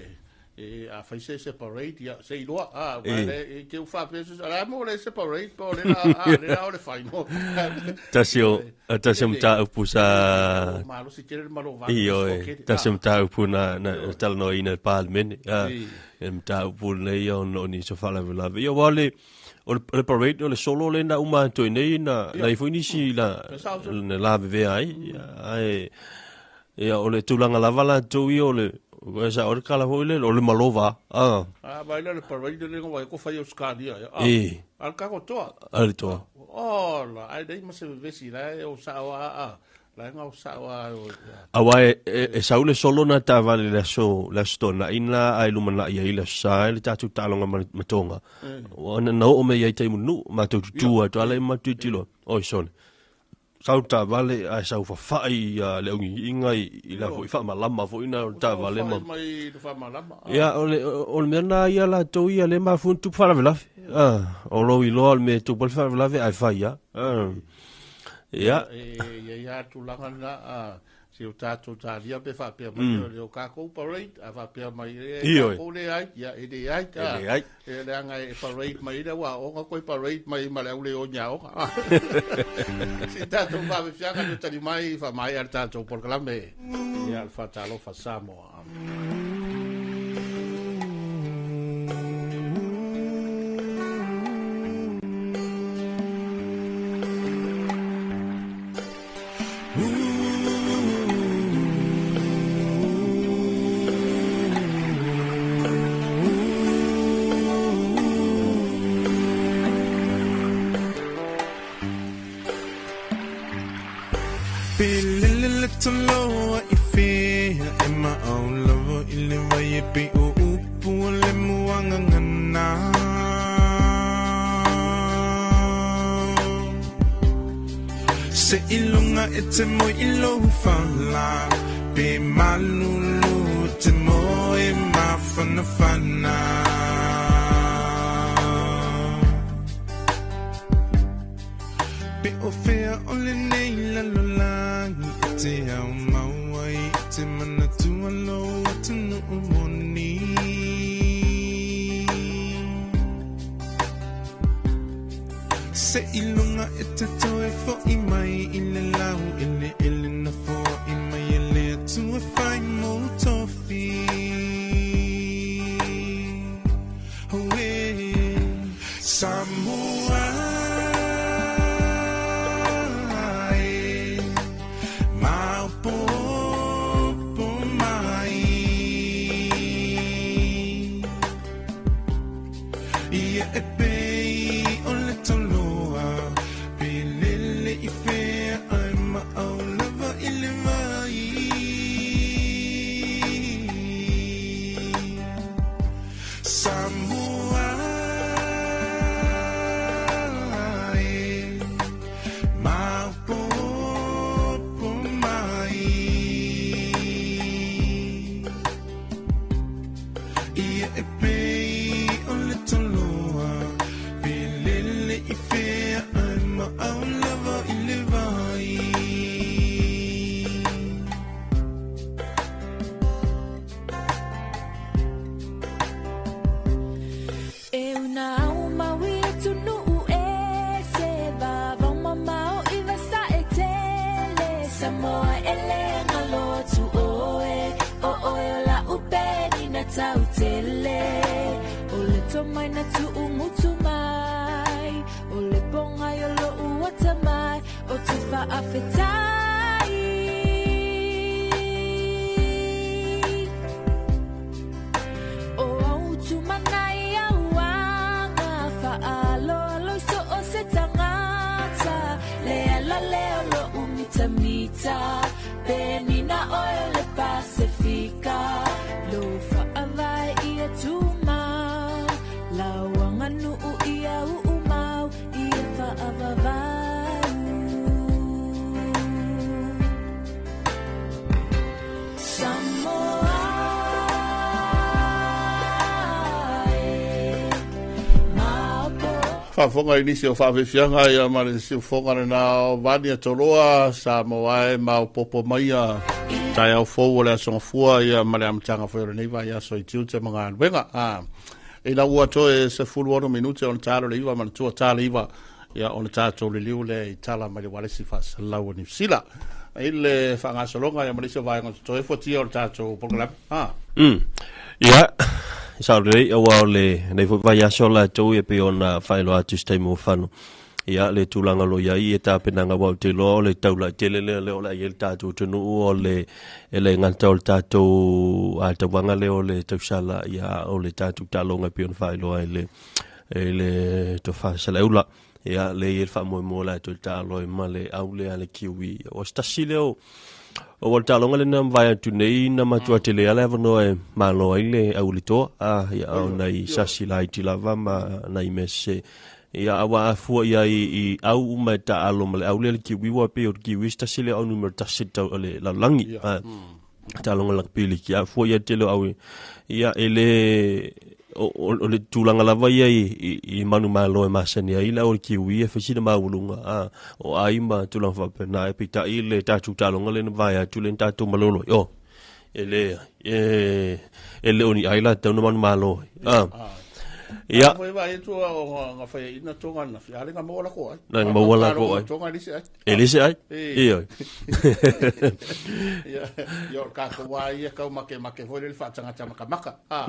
e a fai se separate ia se iloa a wa le e te u faapea se ala mo le separate po le la a le la o le final. Tasi o tasi o mataupu sa malosi tele le malo va. Ioe, tasi o mataupu na na talanoaina i le Palemene. A e mataupu lenei ia ona o nisi o faalavelave. Ia aua o le o le parade o le solo le na uma atu ai nei na na i foi nisi la na lavevea ai. Ia ae ia o le tulaga lava latou ia o le o sa o le kala foi le o le malova. A. A vai le parade le ngo vai ko fai o Australia. A. E. Al ka ko toa. Al toa. Ola, ai dei ma se vesi la e o sa o a a. La nga o sa o a o. Aua e, e, e sau le solo na taavale i le aso, le aso Toonai na ae lumanai ai le aso Sa le tatou taaloga ma, ma Tonga. Ua na, na oo mai ai tai manu, matou tutū atu ala i matou tilotilo. Oi sole. Sau taavale ae sau fafai ia le augigiga i, i la foi faamalama foi na o le taavale ma. Mai le faamalama. Ia, o le, o le mea na ia latou ia le mafua ona tupu faalavelave. Ah, o lou iloa o le mea e tupu ai le faalavelave ae fai lava. Ah. Ia. E i ai lava tulaga lena, a, si o tatou talia pe faapea mai mm. o kākou parade, a faapea mai e kākou le ai, ia e le ai, e le ai. E leaga e parade mai le ua aoga koe parade mai ma le au le o nyaoga. Si tatou faafefiaga le tali mai faamaea le tatou polokalame. Ia le faatalofa Samoa. e pei o le taloa Pe lele i fea ai ma au lava i le vai. E una au maui e tunuu e se vavau mamao i vasa e tele Samoa e le ngalo atu oe o oe o la upeni na tau tele O le tomai na tuu ngutu mai O le ponga i o lo uata mai O te whaafetai O au tumanai au anga Whaalo alo i so o se tangata Le ala leo lo umita mita Penina oe o le Pasifika Lo whaavae ia tūmau Lauanga nuu ia uumau Ia whaavavau Samoa e maopo Faafofoga i nisi o faafiafiaga ia ma le siufoga lena o Vania Toloa, Samoa e maopoopo maia taeao fou o le aso gafua ia ma le amataga foi o lenei vaiaso i tiute ma galuega. A ina ua toe 16 minute ona talo le 9 manatua ta le 9 ia ona tatou liliu lea i tala mai le ualesi faasalau o Niu Sila i le faagasologa ia ma le isi o vaega o totoe fuatia o le tatou polokalame. A Ia, sao lelei, aua o lenei foi vaiaso latou e pei ona faailoa atu i se taimi ua fano. Ia, le tulaga o lo o i ai ia tapenaga aua ou te iloa o le taulai tele lea lea o le a i ai le tatou atunuu o le e le gata o le tatou tauvaga lea o le tausala, ia, o le tatou taaloga e pei ona faailoa e le Tofa Saleaula. Ia, lea e i ai le faamoemoe latou i le taalo ai ma le au lea a le Kiwi. O se tasi lea o o le taaloga lena ma vae atu nei na matua tele lava le avanoa e malo ai le au litoa. Ah, ia, o nai sasi laiti lava ma nai mea sese. Ia, a ua afua i ai i au uma e taalo ma le au lea le Kiwi, ua pei o le Kiwi se tasi lea o au numera tasi i le le lalolagi. Ah, taaloga lakapi liki. A fua i ai le tele o au, ia, e le o le tulaga lava ia i manumalo e masani ai le au o le Kiwi e fai sina maualuga a o ai ma tulaga faapena e peitai le tatou taaloga lea na vae atu lea na tatou malolo ai. Oh, e le e le o ni ai la tau na manumalo ai. Ah. Ia. Foi vai tu o nga fai ina tonga na fi ale nga maua la ko ai. Na maua la ko ai. Tonga lise ai. E lese ai? E oi. Ia, ia o ka ko wai ia kau make make foi le whaatangata makamaka. Ah.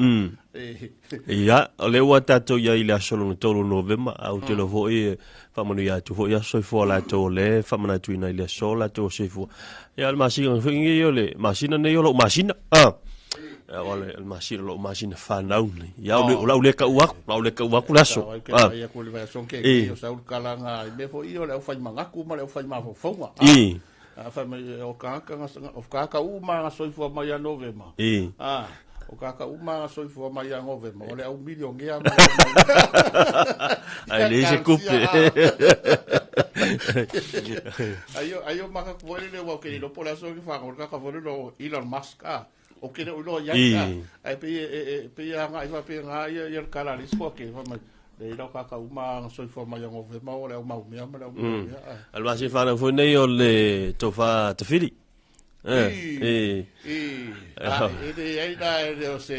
Ia, o le ua tatou ia i le aso lona 3 Novema, a ou te iloa foi e faamanuia atu foi aso soifua o latou o le faamanatuina i le aso o latou soifua. Ia, o le masina foi nei o le masina nei o lou masina. Ah. Ia, o le masina, lou masina whanau nei. Ia, o lau le kau aku, lau le kau aku le aso. Ah. Ia, ko le vae ke o saul kalanga i me foi o le au whai mangaku ma le au whai mafaufauga. I. A whai mai o kaka o kaka uma nga soifua mai a Novema. I. Ah. O kaka uma nga soifua mai a Novema. O le au milionea ma. Ai le se kupe. Aio aio maka ko le wa ke lo pola so ke fa ko kaka fo lo Elon Musk ah. O ke le lo ia ai pe e pe ia nga ifa pe nga ia ia kala le so ke fa mai le ilo kaka uma nga soifua mai a Novema o le au mau mea ma le au mea. Al ma se whanau foi nei o le tofa tawhiri. E. A e le ai la e le o se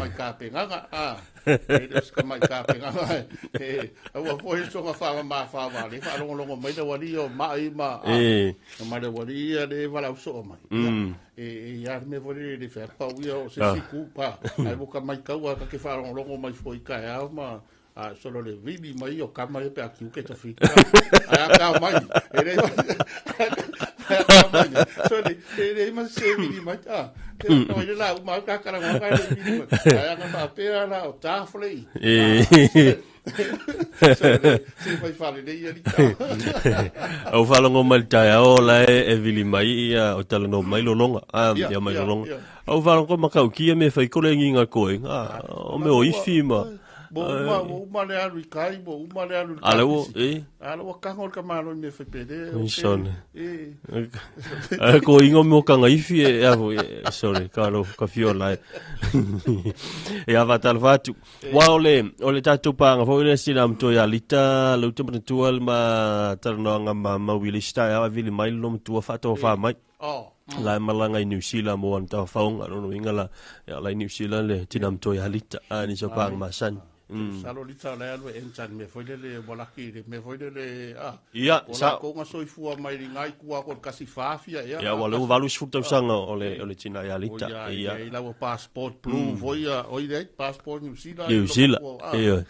mai ka penganga. A e le o se mai ka penganga. E aua foi so nga fa ma fa va le fa longo longo mai le wali o mai ma. E. Ma le wali ia le vala uso mai. E ia me foi le fa pa ia o se siku pa. Ai mo ka mai kau ka ke fa longo longo mai foi ka au ma. A solo le vili mai o kama e pe akiu ke tawhi. Ai a ka mai. E le ai a ka mai. So le e le ma se vili mai ta. Te no ile la uma ka kara ngā ka le vili mai. Ai a ka pe ala o tafle i. So le se fai fale le ia li ta. Au whalongo mai le taeao la e vili mai ia o tala no mai lolonga. Ah, ia mai lolonga. Au whalongo makau kia me whai kore ngi ngā koe. Ah, o me o ifi ma. Ua uma, ua uma le alu i kai, ua uma le alu i le A le ua, kapisi. e. A le ua kago le kamalo i mea fai pele, o Sole. E. A ko ingo mo kanga ifi e a vo sorry ka lo ka fio lai. E a va tal fatu. Wa ole ole tatou panga fo ile sina mto ya lita lo te matua ma talanoanga ma ma Willie Star a vili mai lo matua fa to fa mai. Oh. La malanga i New Zealand mo an tau faunga no inga la ya la i New Zealand le tina mto ya lita a ni so panga masani. Salo lita le alu e entan me foi le walaki le me foi le a. Ia, O sa la konga soifua mai li ngai kua ko kasi fafia ia. Ia, ua le ua 80 tausaga o le tina ia Lita. Ia, Ia. ia, lau passport blue foi ia, oi le passport New Zealand. New Zealand. Ia.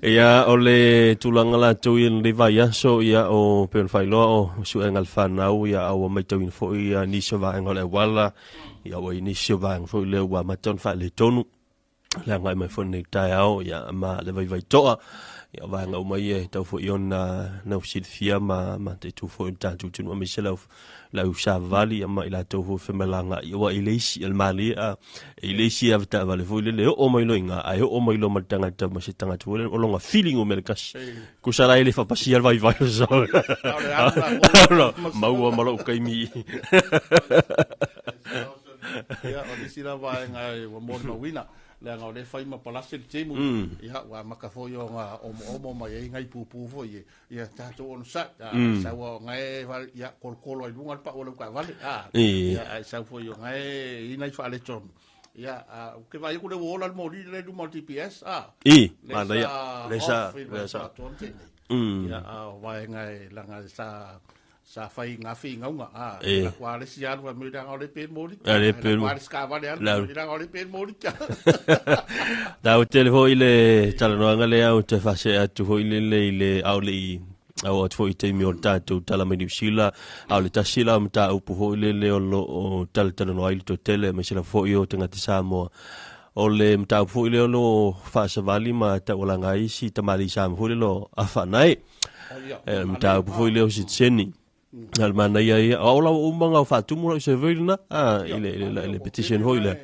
Ia, o le tulaga latou ia lenei vaiaso, ia, o pei ona faailoa o suega le fanau, ia, a ua matauina foi ia nisi o vaega o le auala, ia, ua i nisi o vaega foi lea ua amata ona faaletonu, le agai mai foi lenei taeao, ia, ma le vaivaitoa, ia, o vaega uma ia e tau foi ona nausilafia ma mataitu foi le tatou atunuu, aemaise le au savavali, ia, ma i latou foi femalaga, ia, ua i le isi, le malie, a, e i le isi avetaavale foi lele, e oo mai loa i ina, ae oo mai loa ma le tagata, ma se tagata foi lele, o lona feeling o mea le kasi. Kusa la e le faapasia le vaivai o sa. Maua ma lou taimi. Ia, o nisi la vaega e ua molimauina, leaga o lea e fai ma palasi le timu, ia, ua amata foi ona omoomo mai ai nai pupu foi e, ia tatou onosai, a, sau o ngai, ia, kolokolo ai luga le pau o lau taavale, a, ia, ae sau foi o ngai i nai faaletonu. Ia, a, ou te vaai atu lea ua ola le moli lea i luma o le GPS, a. I, Lea manaia, sa lea sa, off i le lea sa. atoa le tele. Ia, a o vaega e laga sa sa fai ngā whingauga, a, E. la kua le si alu, a me leaga o le pe moli. A le pe La moli. kua le skaavale alu, La- me leaga o le pe moli. Da o tele foi le talanoaga lea o te faasee atu foi lele i le ao le i au atu foi i taimi o le tatou tala mai Niu Sila, a o le tasi la o mataupu foi lele o lo o talatalanoa ai le toatele aemaise lava foi o tagata Samoa. O le mataupu foi lea o lo o faasavali ma taualaga ai isi tamalii Samoa foi lele o afaanae. E, le mataupu foi lea o sitiseni. A le manaia ia, o la ua uma ona faatumu lau survey lena, a, i le petition foi lea.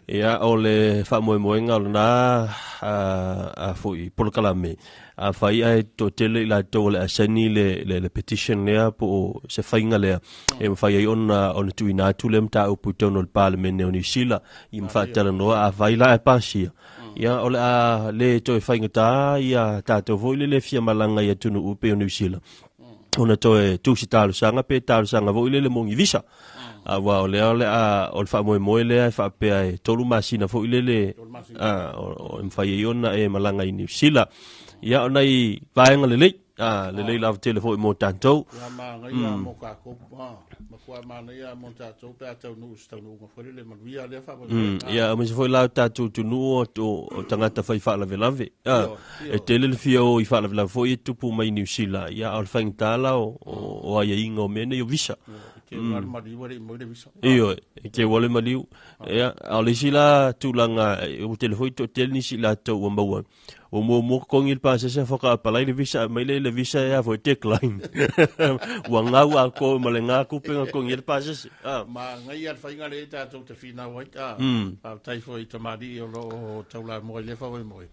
Ia, o le faamoemoega o lena a foi polokalame, a fai ae toatele i latou o le a saini le petition lea po o se faiga lea, e mafai ai ona tuuina atu lea mataupu i totonu o le Palemene o Niu Sila, i ma faatalanoa, a fai la ae pasia. Ia, o le a le toe faigata ia tatou foi le le fia malaga i atunuu pei o Niu Sila. Ona toe tusi talosaga pe talosaga foi lele mo ni visa. Aua o lea o le a o le faamoemoe lea e faapea e 3 masina foi lele, a, o e mafai ai ona e malaga i Niu Sila. Ia, o nai vaega lelei, a, lelei lava tele foi mo tatou. Ia, manaia mo kākou, a, matua manaia mo tatou pe a taunuu se taunuuga foi lele manuia lea faamoemoe. Ia, aemaise foi la o tatou atunuu o tagata fai faalavelave. A, e tele le fia o i faalavelave foi e tupu mai Niu Sila. Ia, o le faigata la o aiaiga o mea nei o visa. Ke ua le maliu e le i moi le visa. Ioe, e ke ua le maliu. Ia, a o le isi la tulaga, ua tele foi toatele nisi i latou ua maua. O muamua totogi le pasese whakaapalai le visa, mai le le visa e a foi decline. Ua ngau a ko ma le ngā kupe ngā kongi le pasese. Ah. Ma ngai al whainga le tātou te whinau ai, a, a tai foi i tamari o lo o taula moi le whawe moi.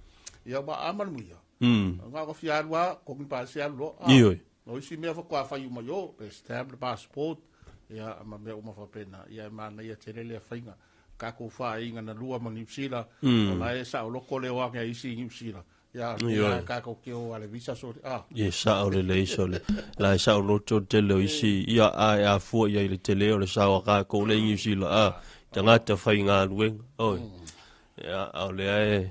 Ia ma aman muia. Ngā ko whiarua, kongi pasese alu lo. A, Ioi. No isi mea whakoa whai uma yo, pe stamp le passport, ia ma mea uma whapena. Ia ma nei a te lele a whainga. Kako whainga na lua ma New Zealand, o la e sa o loko leo ange isi i New Zealand. Ia, ia kako ke o ale visa so, a. Ia sa o le lei so le, la e sa o loto tele o isi, ia a e a fua ia i le tele o le sa o kako le i New Zealand, a, tangata whai ngā luenga, oi. Ia, a o lea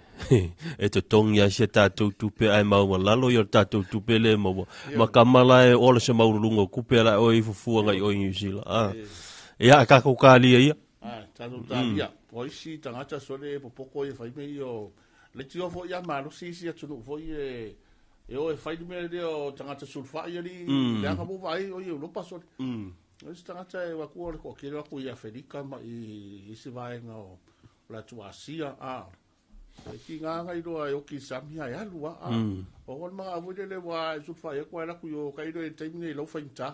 e totongi ai se tātou tupe ai maunga lalo i o tātou tupe le maua. Ma kamala e ola se maurulunga o kupe ala o i fufua ngai o i New Zealand, a. Ia, a kako kālia ia. A, tātou tālia. O isi tangata sole e popoko e whai mei o le tio foi ia malosi isi atunuu foi e o e whai mea lea o tangata sulfai ali, le anga mo vai o i Europa sole. O isi tagata e wakua o le koakele aku i Aferika ma i isi vaega o la tu Asia, a. E ki ngā ngai roa e oki sami ai alu, a. O hon mga avoi lele wa e sulfai e kwa e laku i o kairo e taimi nei lau whaimta.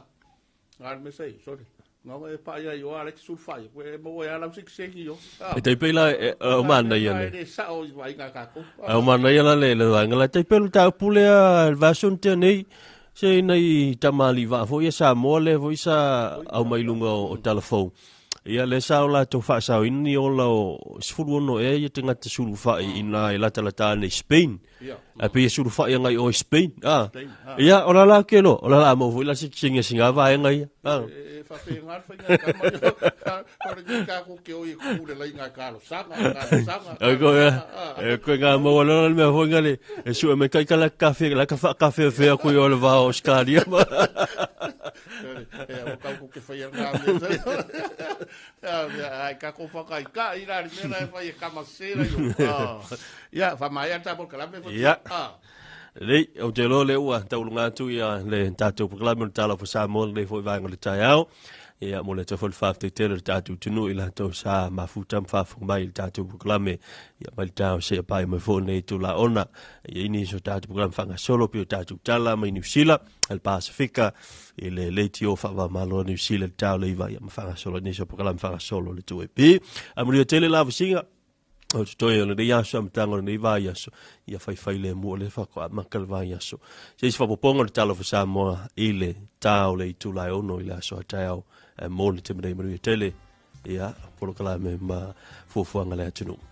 Ngā me sei, sorry. Nga e pa ia i o ala te sulfai, e maua e ala u sekiseki o. E tai pei la e o manaia le. E sao i vaaiga a tatou. A o manaia la le le vaega la tai pei o le mataupu lea le version tea nei se ina i tamalii vaa foi ia Samoa lea foi sa aumai i luga o Talafou. Ia lea sa o latou faasaoina ni ola o 16 ea ia tagata sulufai ina e latalata ane i Spain. Ae pei e sulufai agai o i Spain. Ah. Ia, o la la ke lo, o la la mo foi la se singa singa vaenga ia. Ah. E faapena le faiga tama ia. O le ka ko ke o i ku le lai ngā kalo sanga, kalo sanga. E ko e, e ko ngā maua lola le mea foi ngale, e sue mai kai kala kafe, la ka wha kafe whea kui o le vao o Scalia. E o kau ko ke whai ngā mea. Ai ka ko whakai ka i rā mea e whai e kama sera i o. Ia, wha mai ata mo kalame wha. Ia. Lei, o te loa le ua taulunga atu ia le tātou polokalame o le Tala for Samoa lenei foi vaega o le taeao. Ia, mo le atu foi le faafetai tele o le tātou atunuu i latou sa mafuta ma faafofoga mai i le tātou polokalame. Ia, mai le taeao seia paia mai foi lenei itula ona. Ia, i nisi o tātou polokalame faagasolo pei o tātou tala mai Niu Sila, le Pasifika, i le leitio faava-o-Malo a Niu Sila i le taeao le iva, ia ma faagasolo i nisi o polokalame faagasolo le 2AP. A manuia tele la vasiga. O te toe o lenei aso, amataga o lenei vaiaso, ia faifai lemu o le faatoa amata le vaiaso. Se isi faaopoopoga o le Tala for Samoa i le ta o le itula e 6 i le aso a taeao mo le taimi nei. Manuia tele, ia, polokalame ma fuafuaga a le atunuu.